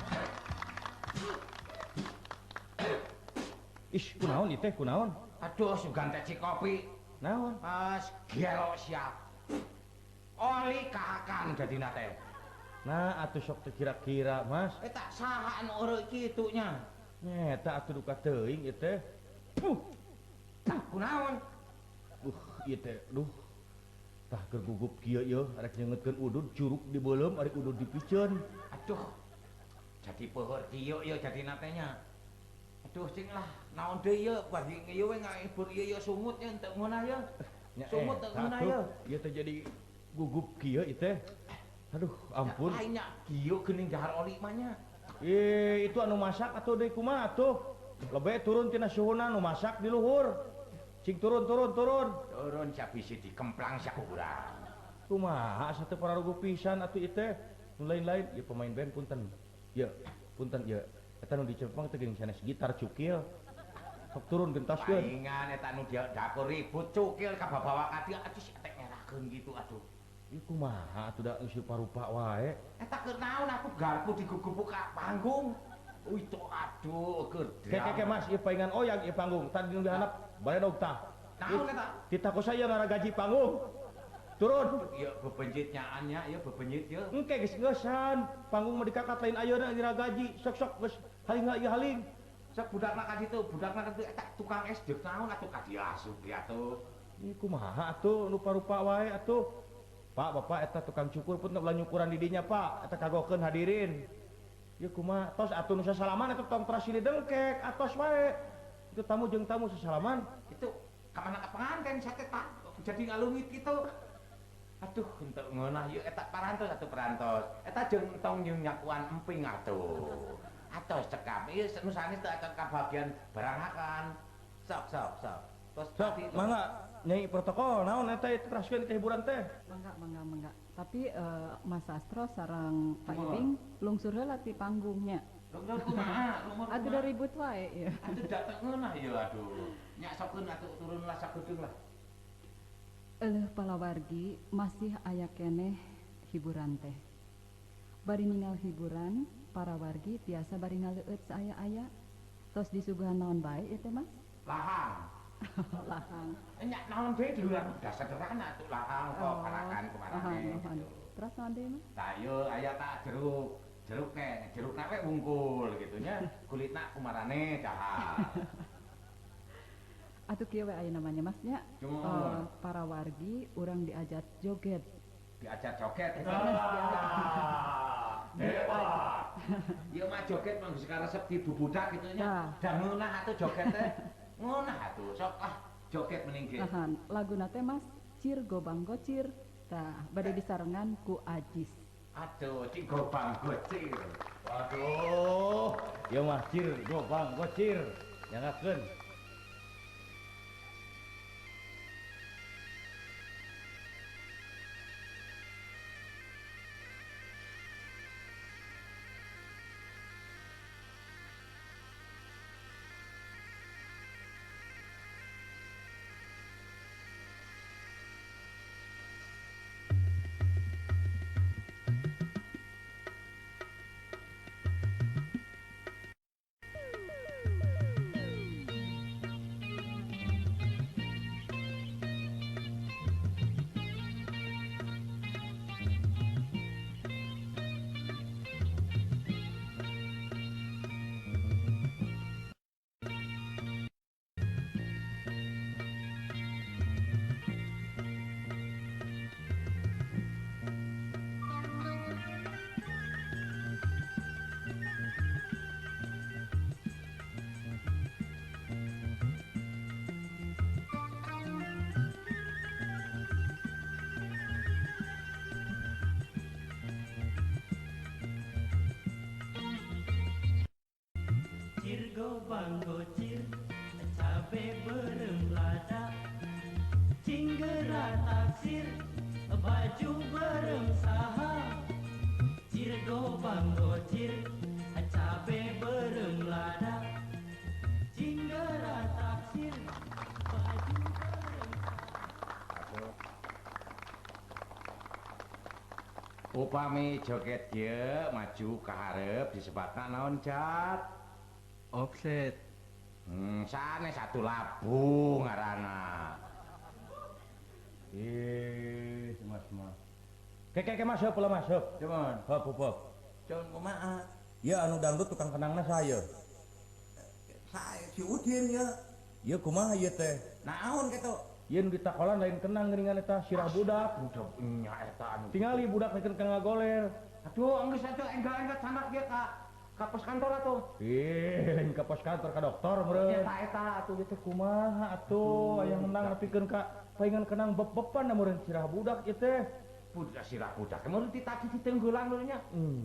Ih, kunaon ieu teh kunaon? Aduh, sugan teh cikopi. Naon? Pas gelo siap. Oli kahakan jadina teh. Nah, atuh sok teu kira-kira, Mas. Eta saha anu eureuh kitu nya? Eta atuh duka teuing ieu teh. Tah kunaon? Ieu teh, duh. Tah keur gugup kieu yeuh, arek nyeungeutkeun udud curug di beuleum, arek udud dipiceun. Aduh. Jadi peuheur kieu yeuh jadina teh nya. Aduh cing lah, naon deui yeuh bagi ieu we ngahibur ieu yeuh sungut nya teu ngeunah yeuh. Sungut teu ngeunah yeuh. Ieu teh jadi gugup kieu ieu teh. Aduh, ampun. Lain nya kieu geuning dahar oli mah nya. Itu anu masak atuh deui kumaha atuh? Lebe turun tina suhuna nu masak di luhur. Cing turun turun turun. Turun sia bisi dikemplang sia urang. Kumaha asa teu pararuguh pisan atuh ieu teh. Nu lain-lain ieu pemain band punten. Ieu punten ieu. Eta nu dicepeng teh geuning sanes gitar cukil. Sok turun gentaskeun. Paingan eta nu dapur ribut cukil ka babawa ka dieu atuh si teh ngerakeun kitu atuh. Ieu kumaha atuh da geus rupa-rupa wae. Eta keur naon aku garpu digugup ka panggung. Itu aduh keur. Keke Mas ieu paingan oyag ieu panggung. Tadi nu dihandap baredog tah. Naon eta? Titah ku saya ngaragaji panggung. Turun. Ieu bebenyit nyaannya, ieu bebenyit ieu. Engke geus ngeusan, panggung mah dikakat lain ayeuna diragaji. Sok-sok geus haling ieu haling. Sok budakna ka ditu, budakna ka ditu eta tukang es deuk naon atuh ka dieu asup ieu atuh. Ieu kumaha atuh rupa-rupa wae atuh. Pak, bapak eta tukang cukur pun ulah nyukuran di dinya, Pak. Eta kagokeun hadirin. Ieu kumaha tos atuh nu sasalaman eta tong teras silih dengkek, atos wae. Itu tamu jeung tamu sasalaman. Itu ka mana ka penganten sate tak jadi ngalungit kitu. Aduh, henteu ngeunah ieu eta parantos atuh parantos. Eta jeung entong jeung nyakuan emping atuh. Atos cekap ieu nu sanes teu acan kabagian barangakan. Sok sok sok. Tos sok mangga nyai protokol naon eta ieu teraskeun ke hiburan teh. Mangga mangga mangga. Tapi Mas Sastro sarang Pak Ibing lungsur heula ti panggungnya. Lungsur kumaha? Atuh da ribut wae ieu. Atuh da teu ngeunah ieu aduh. Nya sokeun atuh turun lah sakudeung lah. Eleuh palawargi masih aya keneh hiburan teh. Bari ningal hiburan, para wargi tiasa bari ngaleueut saaya-aya. Tos disuguhan naon bae ieu teh Mas? Lahang. Lahang. Nya naon deui di luar udah sederhana tuh lahang kok karakan kumarane gitu. Terus naon deui Mas? Tah ieu aya tak jeruk. Jeruk teh, jerukna we wungkul gitu nya. Kulitna kumarane dahar. Atuh kieu we aya namanya Mas nya. Para wargi urang diajak joget. Diajak joget. Hebat. Ieu mah joget mah geus karesep di bubudak kitu nya. Da ngeunah atuh joget teh. Ngeunah atuh sok ah joget mending ge. Tahan, laguna teh Mas Cir Gobang Gocir. Tah, bade disarengan ku Ajis. Aduh, Cir Gobang Gocir. Waduh, ieu mah Cir Gobang Gocir. Nyangakeun. Gobang gocir, cabe berem lada, cinggera taksir, baju berem saha. Cir gobang gocir, cabe berem lada, cinggera taksir, baju berem saha. Upami joget ieu maju ka hareup disebatna naon Jat? Offset. Sanes satu labu ngaranna. Ih, Mas mah. Keke Mas heup ulah Mas heup. Cuman heup heup. Cuman kumaha? Ieu anu dangdut tukang kenangna saya. Saya si Udin ya. Ieu kumaha ieu teh? Naon kitu? Ieu nu ditakolan lain kenang geuningan eta sirah budak. Budak nya eta anu. Tingali budak nekeun ka ngagoler. Aduh, geus atuh enggal-enggal canak ieu ka pos kantor atuh. Ih, lain ka pos kantor ka dokter meureun. Eta eta atuh ieu teh kumaha atuh aya menang nepikeun ka paingan kenang beb-beban meureun sirah budak ieu teh. Budak sirah budak meureun ti tadi ditenggolan lho nya.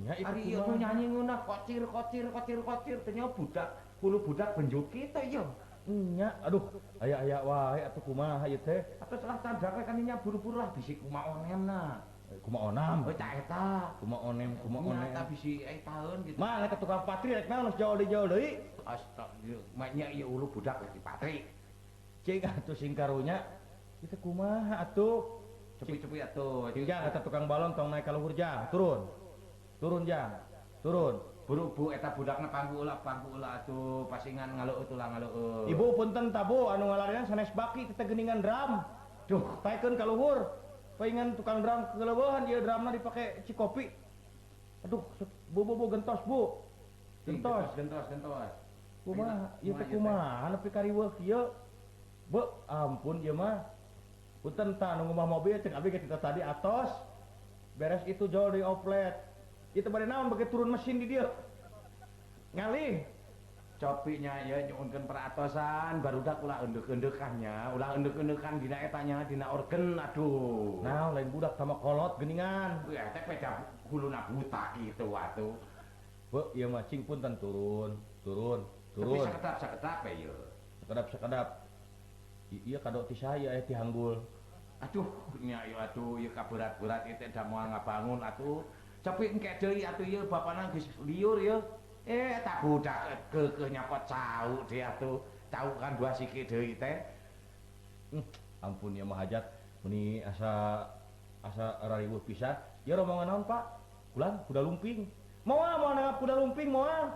Nya itu ari ieu nu nyanyi ngeunah kocir kocir kocir kocir teh nya budak hulu budak benjuki teh ieu. Nya, aduh, aya-aya wae atuh kumaha ieu teh. Atuh salah tandake kan nya buru-buru lah bisi kumaha onemna. Kumaha onam? Oh, tak eta. Kumaha onem, kumaha onem. Nya bisi taeun gitu. Mah eta tukang patri rek naon geus jauh deui jauh deui. Astagfirullah, mah nya ieu ulu budak rek dipatri. Cing atuh sing karunya. Ieu teh kumaha atuh? Cepi-cepi atuh. Cing jang eta tukang balon tong naik ka luhur jang, turun. Turun jang. Turun. Buru-buru eta budakna pangku ulah atuh pasingan ngaleueut ulah ngaleueut. Ibu punten tabu anu ngalarian sanes baki teh geuningan drum. Duh, taekeun ka luhur. Paingan tukang drum keuleueuhan ieu drumna dipake cikopi. Aduh, bu bu bu gentos bu. Gentos, gentos, gentos. Kumaha ieu teh kumaha nepi ka riweuh kieu? Bu, ampun ieu mah. Punten tah nu ngumah mobil cek abi ge tadi atos. Beres itu jol di oplet. Itu bade naon bage turun mesin di dieu. Ngalih. Copinya ya nyuhunkeun peratosan barudak ulah eundeuh-eundeukan nya, ulah eundeuh-eundeukan dina eta nya dina organ aduh. Nah, lain budak sama kolot geuningan. Wih, teh peda huluna buta kitu atuh. Bu, ieu mah cing punten turun, turun, turun. Tapi sakedap-sakedap we ieu. Sakedap-sakedap. Ieu kado ti saya aya ti hanggul. Aduh, nya ieu atuh ieu kaberat-berat ieu teh da moal ngabangun atuh. Cepi engke deui atuh ieu bapana geus liur ieu. Eh tak budak keukeuh nyokot cau deui atuh. Cau kan dua siki deui teh. Ampun ieu mah hajat meuni asa asa rariweuh pisan. Ieu rombongan naon, Pak? Kulan kuda lumping. Moal moal nanggap kuda lumping moal.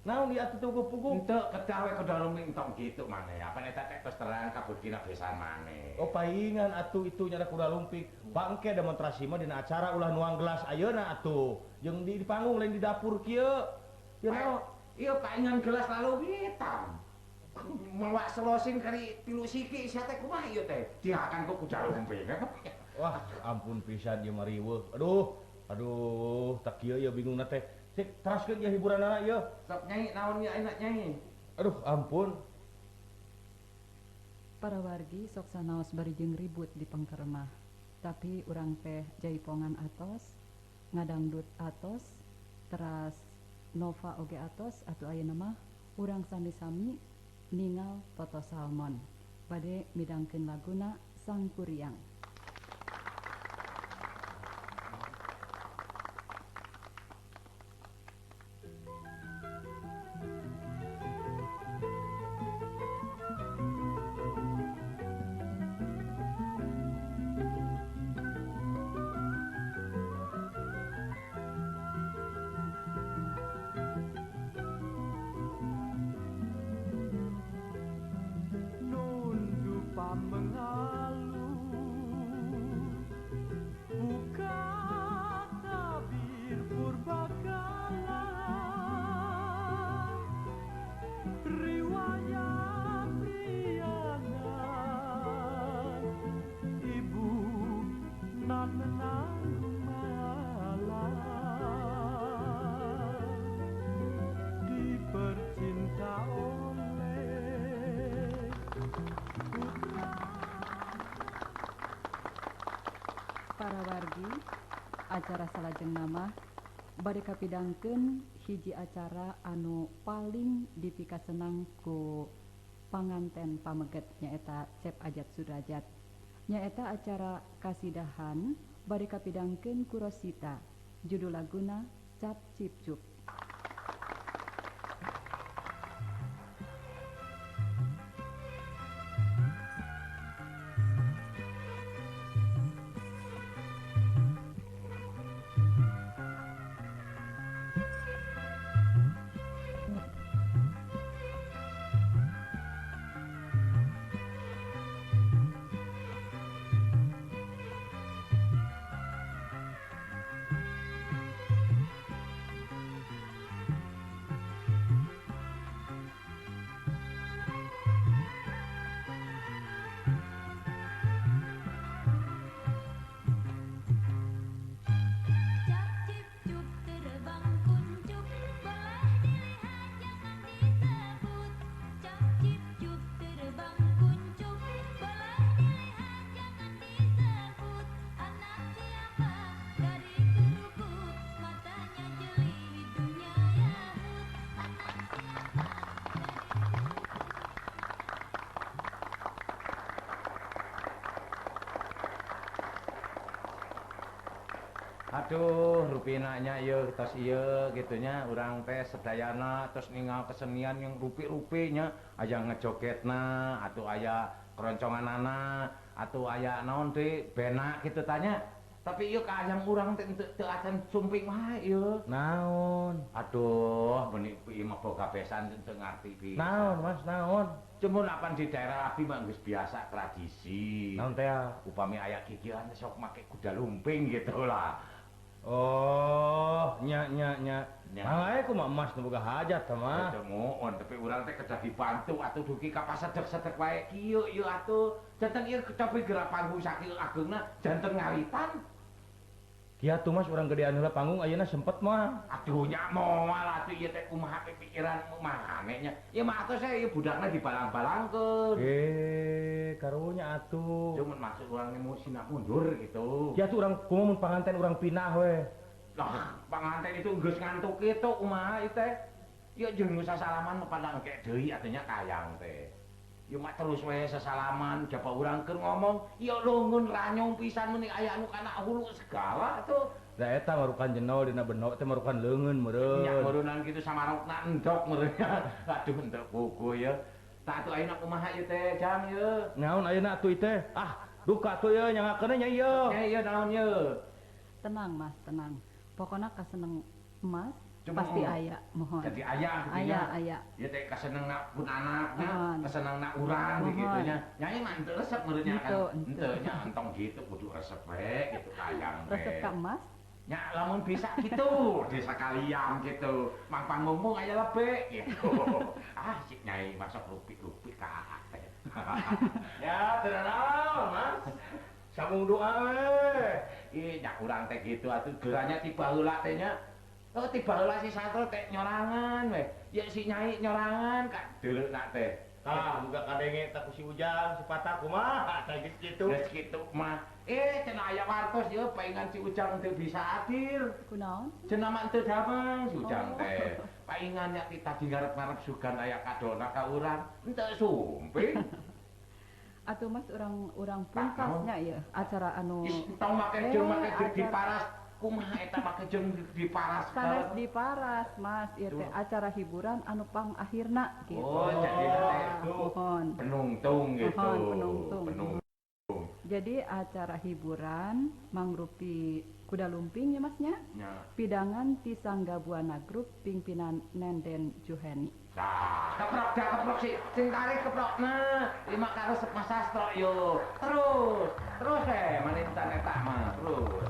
Naon ieu atuh puguh-puguh? Henteu kedah we kuda lumping tong kitu maneh. Apa eta teh tos terang kabeukina besan maneh. Oh paingan atuh itu nya kuda lumping. Pak engke demonstrasi mah dina acara ulah nuang gelas ayeuna atuh. Jeung di panggung lain di dapur kieu. Ieu naon? Ieu paingan gelas lalu hitam. Melak selosin kari tilu siki sia teh kumaha ieu teh? Dihakan ku kuda lumping. Wah, ampun pisan ieu mah riweuh. Aduh, aduh, tak kieu ieu bingungna teh. Cek teraskeun ieu hiburanana ieu. Sok nyai naon ieu enak nyai. Aduh, ampun. Para wargi sok sanaos bari jeung ribut di pengkermah. Tapi urang teh jaipongan atos, ngadangdut atos, teras Nova oge atos atuh ayeuna mah urang sami-sami ningal Toto Salmon. Bade midangkeun laguna Sangkuriang. Para wargi, acara salajeng nama bade kapidangkeun hiji acara anu paling dipikasenang ku panganten pameget nyaeta Cep Ajat Sudrajat. Nyaeta acara kasidahan bade kapidangkeun ku Rosita, judul laguna Cap Cip Cup. Aduh, rupina nya ieu tos ieu kitu nya urang teh sedayana tos ningal kesenian yang rupi-rupinya aya ngejogetna atuh aya keronconganana atuh aya naon teh bena kitu tanya. Tapi ieu ka ayam urang teh teu acan sumping wae ieu. Naon? Aduh, meuni ieu mah boga besan teu ngarti pisan. Naon, Mas, naon? Cuman apan di daerah abdi mah geus biasa tradisi. Naon teh? Upami aya kikieuan sok make kuda lumping gitu lah. Oh, nya nya nya. Mangga kumaha Mas nu boga hajat tah mah. Teu muon, tapi urang teh kedah dibantu atuh dugi ka pasedek-sedek wae kieu ieu atuh. Janten ieu kecapi gerak panggung sakieu ageungna janten ngawitan. Kieu atuh Mas urang gedean heula panggung ayeuna sempet mah. Aduh nya moal atuh ieu teh kumaha pikiran maneh nya. Ieu mah atuh saya ieu budakna dibalang-balangkeun. Karunya atuh. Cuman maksud urang emosi nak mundur gitu. Kieu atuh urang kumaha mun panganten urang pindah we. Lah, panganten itu geus ngantuk kitu kumaha ieu teh. Ieu jeung nu sasalaman mah pada engke deui atuh nya kayang teh. Ieu mah terus we sasalaman jaba urang keur ngomong, ieu leungeun ranyong pisan meuni aya anu kana hulu segala atuh. Da eta marukan jeno dina beno teh marukan leungeun meureun. Nya meureunnan kitu samarokna endok meureun. Aduh endok buku ieu. Tah atuh ayeuna kumaha ieu teh Jang ieu? Naon ayeuna atuh ieu teh? Ah, duka atuh ieu nyangakeun nya ieu. Nya ieu naon ieu? Tenang Mas, tenang. Pokona kaseneng Mas Cuma pasti aya, mohon. Jadi aya gitu nya. Aya, aya. Ieu teh kasenengna pun anakna, kasenengna urang gitu nya. Nyai mah henteu resep meureun nya kan. Henteu nya entong gitu kudu resep we gitu kayang teh. Resep ka Mas? Nya lamun bisa gitu, desa kalian gitu. Mangpang ngomong aya lebe gitu. Ah si Nyai masuk rupi-rupi ka aa teh. Ya teu naon Mas. Sambung doa we. Ih nya urang teh gitu atuh geuranya ti baheula teh nya. Oh tiba heula si Sastro teh nyorangan we. Ya si Nyai nyorangan ka deuleuna teh. Tah muga kadenge tah ku si Ujang si Patak kumaha tah geus kitu. Geus kitu mah. Cenah aya wartos ieu paingan si Ujang teu bisa hadir. Kunaon? Cenah mah teu damang si Ujang teh. Paingan nya ti tadi ngarep-ngarep sugan aya kadona ka urang. Henteu sumping. Atuh Mas urang-urang pungkasnya ieu acara anu. Ih entong make jeung make diparas. Kumaha eta make jeung diparas sanes diparas Mas ieu teh acara hiburan anu pangakhirna gitu. Oh jadi teh mohon penungtung gitu. Mohon penungtung. Jadi acara hiburan mangrupi kuda lumping ya Mas nya. Pidangan ti Sangga Buana Group pimpinan Nenden Juheni. Nah, keprok dah keprok si sing tarik keprokna lima karesep Mas Sastro yo. Terus terus manintan eta mah terus.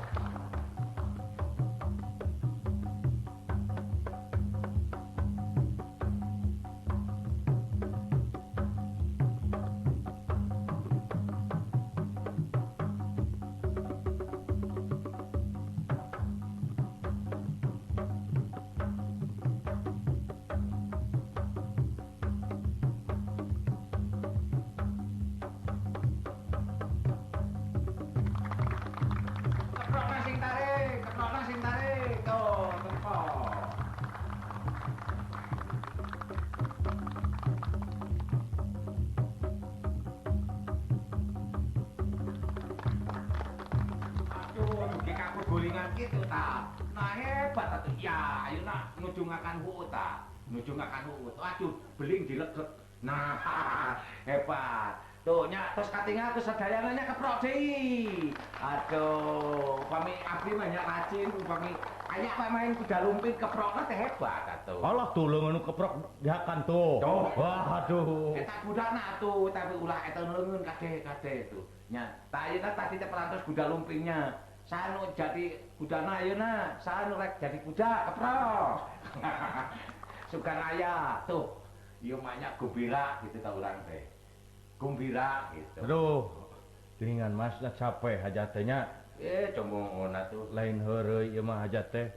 Gitu ta. Nah hebat atuh. Ya, ayeuna nujungakan huut ta. Nujungakan huut. Aduh, beling dilegek. Nah, hebat. Tuh nya tos katingal ku sadayana nya keprok deui. Aduh, upami abdi mah nya rajin, upami aya main kuda lumping keprokna teh hebat atuh. Alah tuh leungeun nu keprok dihakan tuh. Wah, aduh. Eta budakna atuh, tapi ulah eta leungeun kade-kade tuh. Nya, tah ayeuna tadi teh perantos kuda lumpingnya. Sanu jadi kudana ayeuna, sanu rek jadi kuda keprok. Sugan aya tuh. Ieu mah nya gumbira gitu ta urang teh. Gumbira gitu. Aduh, geuningan Mas lah capek hajat teh nya. Combong atuh. Lain heureuy ieu mah hajat teh.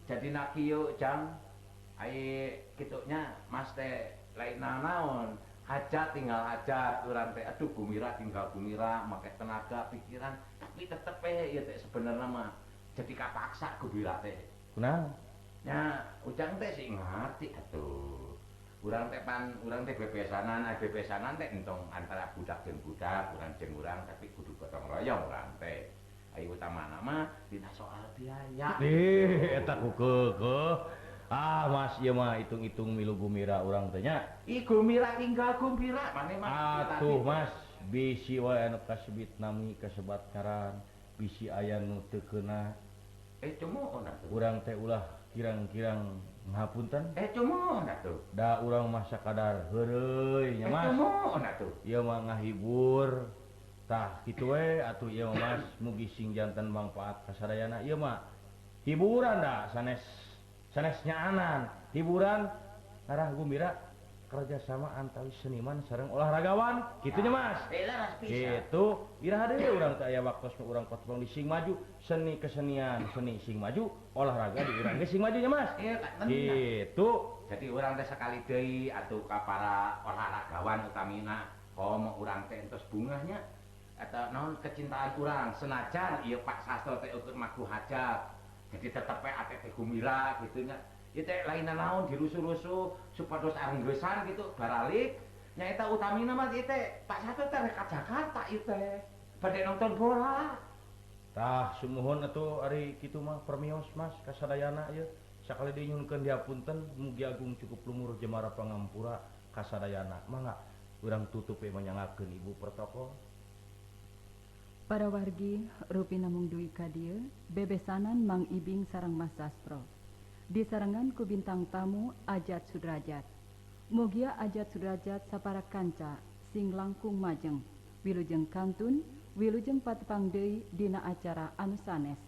Jadi nak kieu Jang, ai kitu nya Mas teh lain naon. Hajat tinggal hajat urang teh. Aduh gumira tinggal gumira, make tenaga pikiran, tapi tetep we ieu teh sebenarnya mah jadi kapaksa gumira teh. Kunaon? Nya Ujang teh sih ngarti atuh. Urang teh pan urang teh bebesanan, ai bebesanan teh entong antara budak jeung budak, urang jeung urang tapi kudu gotong royong urang teh. Aya utamana mah dina soal biaya. Ih, eta ku keukeuh. Ah, Mas ieu mah hitung-hitung milu gumira urang teh nya. Ih, gumira tinggal gumbira maneh mah. Atuh Mas, bisi wae anu kasebit nami kasebat ngaran, bisi aya nu teu keuna. Cumuhun atuh. Urang teh ulah kirang-kirang ngapunten. Cumuhun atuh. Da urang mah sakadar heureuy nya Mas. Cumuhun atuh. Ieu mah ngahibur. Tah kitu we atuh ieu mah Mas, mugi sing janten mangfaat kasadayana. Ieu mah hiburan da sanes sanes nyaanan, hiburan ngarah gumbira kerjasama antawis seniman sareng olahragawan kitu nya Mas. Kitu iraha deui urang teh aya waktos urang potong di sing maju seni kesenian seni sing maju olahraga di urang ge sing maju nya Mas. Kitu. Jadi urang teh sakali deui atuh ka para olahragawan utamina komo urang teh entos bungahnya eta naon kecintaan urang senajan ieu Pak Sastro teh ukur maku hajat. Jadi tetep we ate teh gumira kitu nya. Ieu teh lain naon dirusuh-rusuh supados arenggesan kitu baralik nyaeta utamina mah ieu teh Pak Sastro teh rek ka Jakarta ieu teh bade nonton bola. Tah sumuhun atuh ari kitu mah permios Mas kasadayana ieu sakali deui nyuhunkeun dihapunten mugi agung cukup lumur jemara pangampura kasadayana. Mangga urang tutup we manyangakeun ibu protokol. Para wargi rupi namung duwi ka dieu bebesanan Mang Ibing sareng Mas Sastro. Disarengan ku bintang tamu Ajat Sudrajat. Mugia Ajat Sudrajat sapara kanca sing langkung majeng. Wilujeng kantun, wilujeng patepang deui dina acara anu sanes.